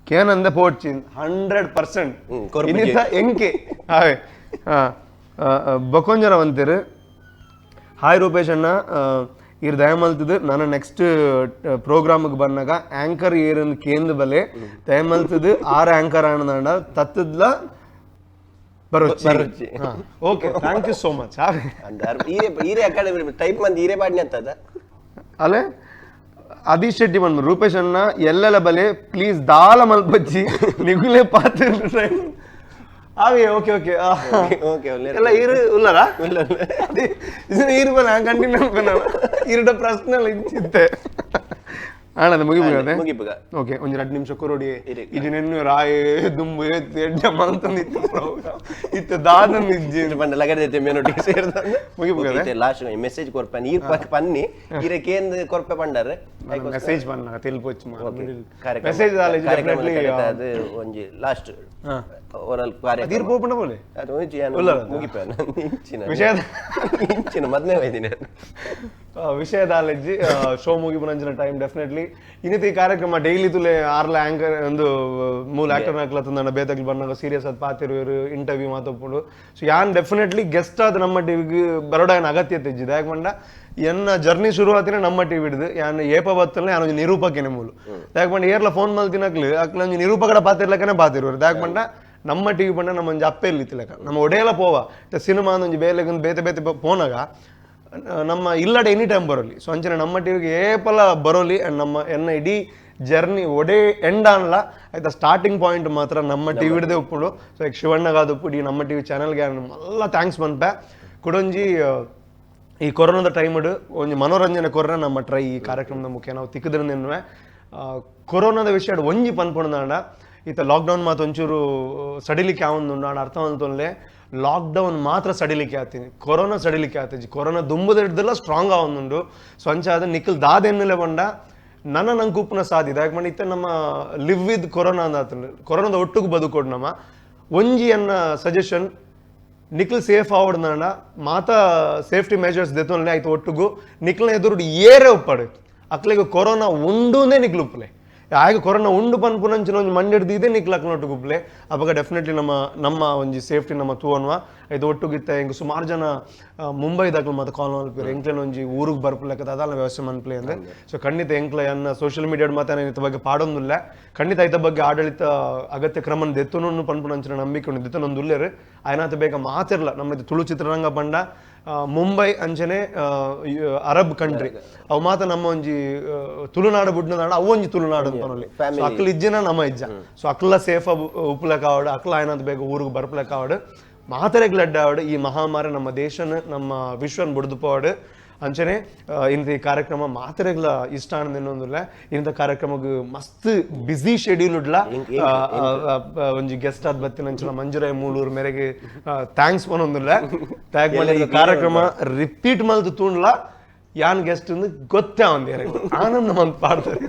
[SPEAKER 2] ಕೇನಂದ ಪೋಡ್ಚಿನ್ 100% ಇನ್ನಿತ ಎಂಕೆ ಹಾವೆ ಬಕೊಂಜನ ಅಂತೀರು ಹಾಯ್ ರೂಪೇಶ್ ಅಣ್ಣ ಇರ್ ದಯಮಲ್ತದ ನಾನು ನೆಕ್ಸ್ಟ್ ಪ್ರೋಗ್ರಾಮ್ಗೆ ಬಂದಾಗ ಆಂಕರ್ ಏರನ್ ಕೇಂದ್ರ ಬಲೆ ದಯಮಲ್ತದ ಆರ್ ಆಂಕರ್ ಆನಂದ ತತ್ತದ್ಲ ಬರೋಚ್ಚಿ. Okay, thank you so much.
[SPEAKER 1] ಈರೆ academy type ಮಂದಿ ಈರೆ ಪಾಡ್ನೆ ಅಂತದ
[SPEAKER 2] ಅಲೆ ಅದೀಶ್ ಶೆಟ್ಟಿ ಬಂದು ರೂಪೇಶ್ ಅಣ್ಣ ಎಲ್ಲೆಲ್ಲ ಬಲೆ ಪ್ಲೀಸ್ ದಾಲ ಮಲ್ಪಚ್ಚಿ ನಿಗುಲೆ ಪಾತ್ರ ಆವೆ. Okay okay
[SPEAKER 1] okay
[SPEAKER 2] ಎಲ್ಲ ಇರು ಉಲ್ಲರಾ ಇರು ಬಲೆ ಕಂಟಿನ್ಯೂ ಇರುಡ ಪ್ರಶ್ನೆ ಎಲ್ಲ ಇಚ್ಚಿತ್ತೆ ಆಣದ ಮುಗಿಬುಗದೆ
[SPEAKER 1] ಮುಗಿಪುಗ.
[SPEAKER 2] ಓಕೆ, ಒಂಜಿ 2 ನಿಮಿಷ ಕೊರೊಡಿ ಇದು ನೆನ್ನು ರಾಯ್ ದುಂಬು ಎತ್ತು ಎಡ್ಡೆ ಮಲ್ತಂದಿತ್ತು ಪ್ರೋಗ್ರಾಮ್ ಇತ್ತು ದಾದನ್ ಇಜ್ಜಿ
[SPEAKER 1] ಪಂಡ ಲಗಡೆ ಮೇನೊಟ್ಟಿಗೆ ಸೇರ್ದ
[SPEAKER 2] ಮುಗಿಪುಗದೆ
[SPEAKER 1] ಲಾಸ್ಟ್ ಮೆಸೇಜ್ ಕೊರ್ಪ ನೀರ್ ಪನ್ನಿ ಈರೆ ಕೇಂದ್ರ ಕೊರ್ಪೆ ಪಂಡಾರೆ
[SPEAKER 2] ಮೆಸೇಜ್ ಪನ್ನ ತೆಲ್ಪೊಚ್ಚು ಮೆಸೇಜ್ ಡೆಫಿನೆಟ್ಲಿ
[SPEAKER 1] ಅದು ಒಂಜಿ ಲಾಸ್ಟ್ ಓರಲ್ ಕಾರ್ಯ
[SPEAKER 2] ತೀರ್ ಪೋಪುಂಡ ಬೋಲೆ
[SPEAKER 1] ಅದು ಒಂಜಿ ಮುಗಿಪ ಇಂಚಿನ
[SPEAKER 2] ವಿಷಯ
[SPEAKER 1] ಇಂಚಿನ ಮೊದಲೇ ವೈದಿನಿ
[SPEAKER 2] ವಿಷಯದಾಲೆಜ್ಜಿ ಶೋ ಮುಗಿಪುನಂಚಿನ ಟೈಮ್ ಡೆಫಿನೆಟ್ಲಿ ಇನ್ನಿತ ಈ ಕಾರ್ಯಕ್ರಮ ಡೈಲಿ ತುಲೆ ಆರ್ಲ ಆಂಕರ್ ಒಂದು ಮೂಲ ಆಕ್ಟರ್ ಹಾಕ್ಲತ್ತಂದ ಬೇತಗ್ಲು ಬಂದಾಗ ಸೀರಿಯಸ್ ಆದ ಪಾತಿರುವರು ಇಂಟರ್ವ್ಯೂ ಮಾತಾಡ್ಕೊಂಡು. ಸೊ ಯಾನ್ ಡೆಫಿನೆಟ್ಲಿ ಗೆಸ್ಟ್ ಆದ ನಮ್ಮ ಟಿವಿಗೆ ಬರೋಡ ಅಗತ್ಯತೆ ಇಜ್ಜಿದೆ. ಯಾಕಂಡ ಎನ್ನ ಜರ್ನಿ ಶುರು ಆತಿನ ನಮ್ಮ ಟಿವಿ ಹಿಡಿದು ಯಾನ್ ಏಪ ಬತ್ತಲ್ಲ ಯಾನ್ ಒಂಜಿ ನಿರೂಪಕೇನೆ ಮೂಲು. ಯಾಕಂಡ ಏರ್ಲ ಫೋನ್ ಮಲ್ತಿನಕ್ಲು ಅಕ್ಲ ಒಂಜಿ ನಿರೂಪಕಡ ಪಾತಿರ್ಲಕ್ಕನೆ ಪಾತಿರುವರು. ಯಾಕಂಡ ನಮ್ಮ ಟಿವಿ ಬಂಡ ನಮ್ಮ ಒಂಜಿ ಅಪ್ಪೆ ಇಲ್ಲಿತ್ತಿಲಕ ನಮ್ಮ ಒಡೆಯಲ ಪೋವ ಸಿನಿಮಾ ಒಂಜಿ ಬೇಲೆಗೆ ಒಂದು ಬೇತೆ ಬೇತೆ ಪೋನಾಗ ನಮ್ಮ ಇಲ್ಲಡೆ ಎನಿ ಟೈಮ್ ಬರೋಲಿ. ಸೊ ಅಂಚನೆ ನಮ್ಮ ಟಿವಿಗೆ ಏಪಲ ಬರೋಲಿ ಆ್ಯಂಡ್ ನಮ್ಮ ಎನ್ನ ಇಡೀ ಜರ್ನಿ ಒಡೆ ಎಂಡ್ ಆನ್ಲ ಆಯ್ತಾ ಸ್ಟಾರ್ಟಿಂಗ್ ಪಾಯಿಂಟ್ ಮಾತ್ರ ನಮ್ಮ ಟಿವಿ ಹಿಡ್ದೆ ಉಪ್ಪುಡು. ಸೊ ಈಗ ಶಿವಣ್ಣಗಾದ ಉಪ್ಪು ಇಡೀ ನಮ್ಮ ಟಿವಿ ಚಾನಲ್ಗೆ ಮಲ್ಲ thanks ಮನ್ಪೆ ಕುಡೊಂಜಿ ಈ ಕೊರೋನಾದ ಟೈಮ್ ಒಂಜಿ ಮನೋರಂಜನೆ ಕೊರ್ರೆ ನಮ್ಮ ಟ್ರೈ ಈ ಕಾರ್ಯಕ್ರಮದ ಮುಖ್ಯ ನಾವು ತಿಕ್ಕದ್ರಿಂದ ಕೊರೋನಾದ ವಿಷಯ ಒಂಜಿ ಪನ್ಪೊಂಡಾಂಡ ಈತ ಲಾಕ್ಡೌನ್ ಮಾತ್ರ ಒಂಚೂರು ಸಡಿಲಿಕ್ಕೆ ಯಾವೊಂದು ಆಂಡ ಅರ್ಥ ಅಂತೊಂದೆ ಲಾಕ್ಡೌನ್ ಮಾತ್ರ ಸಡಿಲಿಕ್ಕೆ ಆತೀನಿ ಕೊರೋನಾ ಸಡಿಲಿಕ್ಕೆ ಆತಿಜಿ ಕೊರೋನಾ ದುಂಬುದ ಹಿಡ್ದಲ್ಲ ಸ್ಟ್ರಾಂಗ್ ಆವೊಂದುಂಡು. ಸೊ ಅಂಚಾದ ನಿಖಲ್ ದಾದೆನ್ನುಲೆ ಬಂಡ ನನ್ನ ನಂಗೆ ಉಪ್ಪುನ ಸಾಧಿದೆ ಯಾಕೆ ಇತ್ತ ನಮ್ಮ live with corona ಅಂದ ಕೊರೋನಾದ ಒಟ್ಟುಗು ಬದುಕೊಡು ನಮ್ಮ ಒಂಜಿ ಅನ್ನ ಸಜೆಷನ್ ನಿಖಲ್ ಸೇಫ್ ಆವಡ್ದಾಂಡ ಮಾತಾ ಸೇಫ್ಟಿ ಮೆಜರ್ಸ್ ದೆತ್ತೊನ್ಲೆ ಆಯ್ತು ಒಟ್ಟುಗು ನಿಖಲ್ನ ಎದುರು ಏರೆ ಉಪ್ಪಾಡು ಅಕ್ಲಿಗೆ ಕೊರೋನಾ ಉಂಡೂನೇ ನಿಖಲ್ ಉಪ್ಪಲೆ ಆಗ ಕೊರೋನಾ ಉಂಡು ಪನ್ಪುನಂಚಿನ ಒಂಜಿ ಮಂಡಿಡ್ದು ಇದೆ ನಿಕ್ಲಕ್ ನೋಟು ಗುಪ್ಲೆ ಅವಾಗ ಡೆಫಿನೆಟ್ಲಿ ನಮ್ಮ ನಮ್ಮ ಒಂಜಿ ಸೇಫ್ಟಿ ನಮ್ಮ ತೂವನ್ವ ಇದು ಒಟ್ಟುಗಿತ್ತ ಹಿಂಗೆ ಸುಮಾರು ಜನ ಮುಂಬೈದಾಗ್ಲು ಮತ್ತು ಕಾಲ್ ಮಲ್ಪಿರು ಎಂಕ್ಲೆನ ಒಂಜಿ ಊರಿಗೆ ಬರ್ಪುಲೆಕ್ಕ ಅದಲ್ಲ ವ್ಯವಸ್ಥೆ ಮನ್ಪ್ಲೆ ಅಂದ್ರೆ. ಸೊ ಖಂಡಿತ ಎಂಕ್ಲೆ ಅನ್ನ ಸೋಷಿಯಲ್ ಮೀಡಿಯಾ ಮಾತ್ರ ಇತ್ತ ಬಗ್ಗೆ ಪಾಡೊಂದಿಲ್ಲ ಖಂಡಿತ ಐತ ಬಗ್ಗೆ ಆಡಳಿತ ಅಗತ್ಯ ಕ್ರಮ ದೆತ್ತುನು ಪನ್ಪುನಂಚಿನ ನಂಬಿಕೆ ಉಂಡು ದೆತ್ತನೊಂದು ಉಲ್ಲೇರು ಆಯ್ನಾತ ಬೇಗ ಮಾತಿರಲ್ಲ ನಮ್ಮ ಇದು ತುಳು ಚಿತ್ರರಂಗ ಬಂಡ ಮುಂಬೈ ಅಂಚನೆ ಅರಬ್ ಕಂಟ್ರಿ ಅವು ಮಾತ್ರ ನಮ್ಮ ಒಂಜಿ ತುಳುನಾಡು ಬುಡ್ನದಾಡ ಅವು ಒಂಜಿ ತುಳುನಾಡು ಅಂತ ಅಕ್ಲ ಇಜ್ಜಿನ ನಮ್ಮ ಇಜ್ಜ. ಸೊ ಅಕ್ಲ ಸೇಫ್ ಉಪ್ಪುಲಕ ಆವಡು ಅಕ್ಲ ಆಯ್ನಂತ ಬೇಗ ಊರಿಗೆ ಬರ್ಪುಲಕ ಆವಡು ಮಾತರೆಗ್ ಲಡ್ಡ ಆವಡು ಈ ಮಹಾಮಾರಿ ನಮ್ಮ ದೇಶನ ನಮ್ಮ ವಿಶ್ವನ ಬುಡ್ದು ಪೋವಡು ಅಂಚನೆ ಇಂಥ ಈ ಕಾರ್ಯಕ್ರಮ ಮಾತರೆಗ್ಲ ಇಷ್ಟ ಅನ್ನೊಂದಿಲ್ಲ ಇಂಥ ಕಾರ್ಯಕ್ರಮಗ್ ಮಸ್ತ್ ಬ್ಯುಸಿ ಶೆಡ್ಯೂಲ್ ಉಡ್ಲ ಒಂಜಿ ಗೆಸ್ಟ್ ಆದ್ ಬತ್ತಿನ ಅಂಚಿನ ಮಂಜುರಾಯ್ ಮೂಳೂರು ಮೇರೆಗೆ thanks ಪನೊಂದಿಲ್ಲ thank ಮಾಡಿ ಕಾರ್ಯಕ್ರಮ ರಿಪೀಟ್ ಮಲ್ತು ತೂಂಡ್ಲ ಯಾನ್ ಗೆಸ್ಟ್ ಗೊತ್ತೇ ಒಂದು ಆನಂದ ಮಂತ್ ಪಾಡ್ತಾರೆ.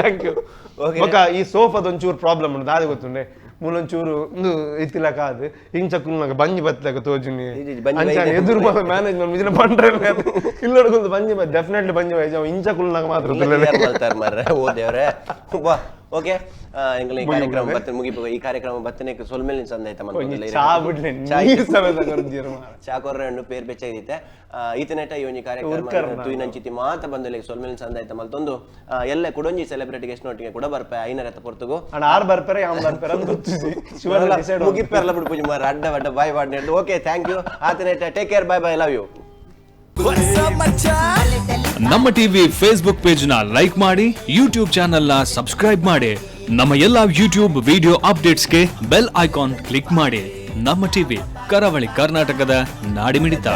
[SPEAKER 2] Thank you. ಬೊಕ ಈ ಸೋಫಾದ ಒಂಚೂರು ಪ್ರಾಬ್ಲಮ್ ಉಂಟು ದಾದ ಗೊತ್ತುಂಡೆ ಮೂಲೊಂಚೂರು ಒಂದು ಇತ್ತಿಲಕ ಅದು ಇಂಚಕ್ಕುಲ್ನಾಗ ಬಂಜಿ ಬತ್ತಲಕ ತೋಜುನಿ ಎದುರು ಮ್ಯಾನೇಜ್ಮೆಂಟ್ ಮಿಜಿನ ಪಂಡ್ರೆ ಇಲ್ಲೊಡ್ಕೊಂದು ಬಂಜಿ ಡೆಫಿನೆಟ್ಲಿ ಬಂಜಿ ಬೈಜ ಇಂಚಕುಲ್ನಾಗ
[SPEAKER 1] ಮಾತ್ರ ಮಾರ್ರೆ ಓ ದೇವ್ರೆ ಓಕೆ ಎಂಗಲ ಈ ಕಾರ್ಯಕ್ರಮ ಬತ್ತ ಮುಗಿಪು ಈ ಕಾರ್ಯಕ್ರಮ ಬತ್ತನೆ ಸೊಲ್ಮೇಲಿನ ಸಂದಾಯ್ತ
[SPEAKER 2] ಚಾ ಬಿಡ್ಲಿ ನೀರು ಸಮೇತ ಕೊರ್ದಿರು
[SPEAKER 1] ಚಾ ಕೊರ್ರೆ ಉಂಡು ಪೇರ್ ಬೆಚ್ಚಾಗಿತ್ತೆ ಈತನೆಟ ಈ ಒಂಜಿ ಕಾರ್ಯಕ್ರಮ ತುಯಿನಂಚಿತಿ ಮಾತ ಬಂದಲೆ ಸೊಲ್ಮೇಲಿನ ಸಂದಾಯ್ತ ಮಲ್ತೊಂದು ಎಲ್ಲ ಕುಡೊಂಜಿ ಸೆಲೆಬ್ರಿಟಿ ಗೆಸ್ಟ್ ನೊಟ್ಟಿಗೆ ಕೂಡ ಬರ್ಪೆ ಐನರತ್ತ ಪೊರ್ತುಗು
[SPEAKER 2] ಅಣ್ಣ ಆರ್ ಬರ್ಪೆರೆ ಯಾಮ್ ಬರ್ಪೆರೆ ಅಂತ ಗೊತ್ತಿಸಿ ಶಿವನ ಡಿಸೈಡ್
[SPEAKER 1] ಮುಗಿಪೆರ್ಲ ಬಿಡು ಪೂಜೆ ಮಾರ ಅಡ್ಡ ಅಡ್ಡ ಬಾಯ್ ಬಾಡ್ okay thank you ಆತನೆಟ take care bye bye love you.
[SPEAKER 7] ನಮ್ಮ TV Facebook page ನ ಲೈಕ್ ಮಾಡಿ, ಯೂಟ್ಯೂಬ್ ಚಾನೆಲ್ ನ ಸಬ್ಸ್ಕ್ರೈಬ್ ಮಾಡಿ, ನಮ್ಮ ಎಲ್ಲಾ ಯೂಟ್ಯೂಬ್ ವಿಡಿಯೋ ಅಪ್ಡೇಟ್ಸ್ಗೆ bell icon click ಮಾಡಿ. ನಮ್ಮ ಟಿವಿ ಕರಾವಳಿ ಕರ್ನಾಟಕದ ನಾಡಿಮಿಡಿತ.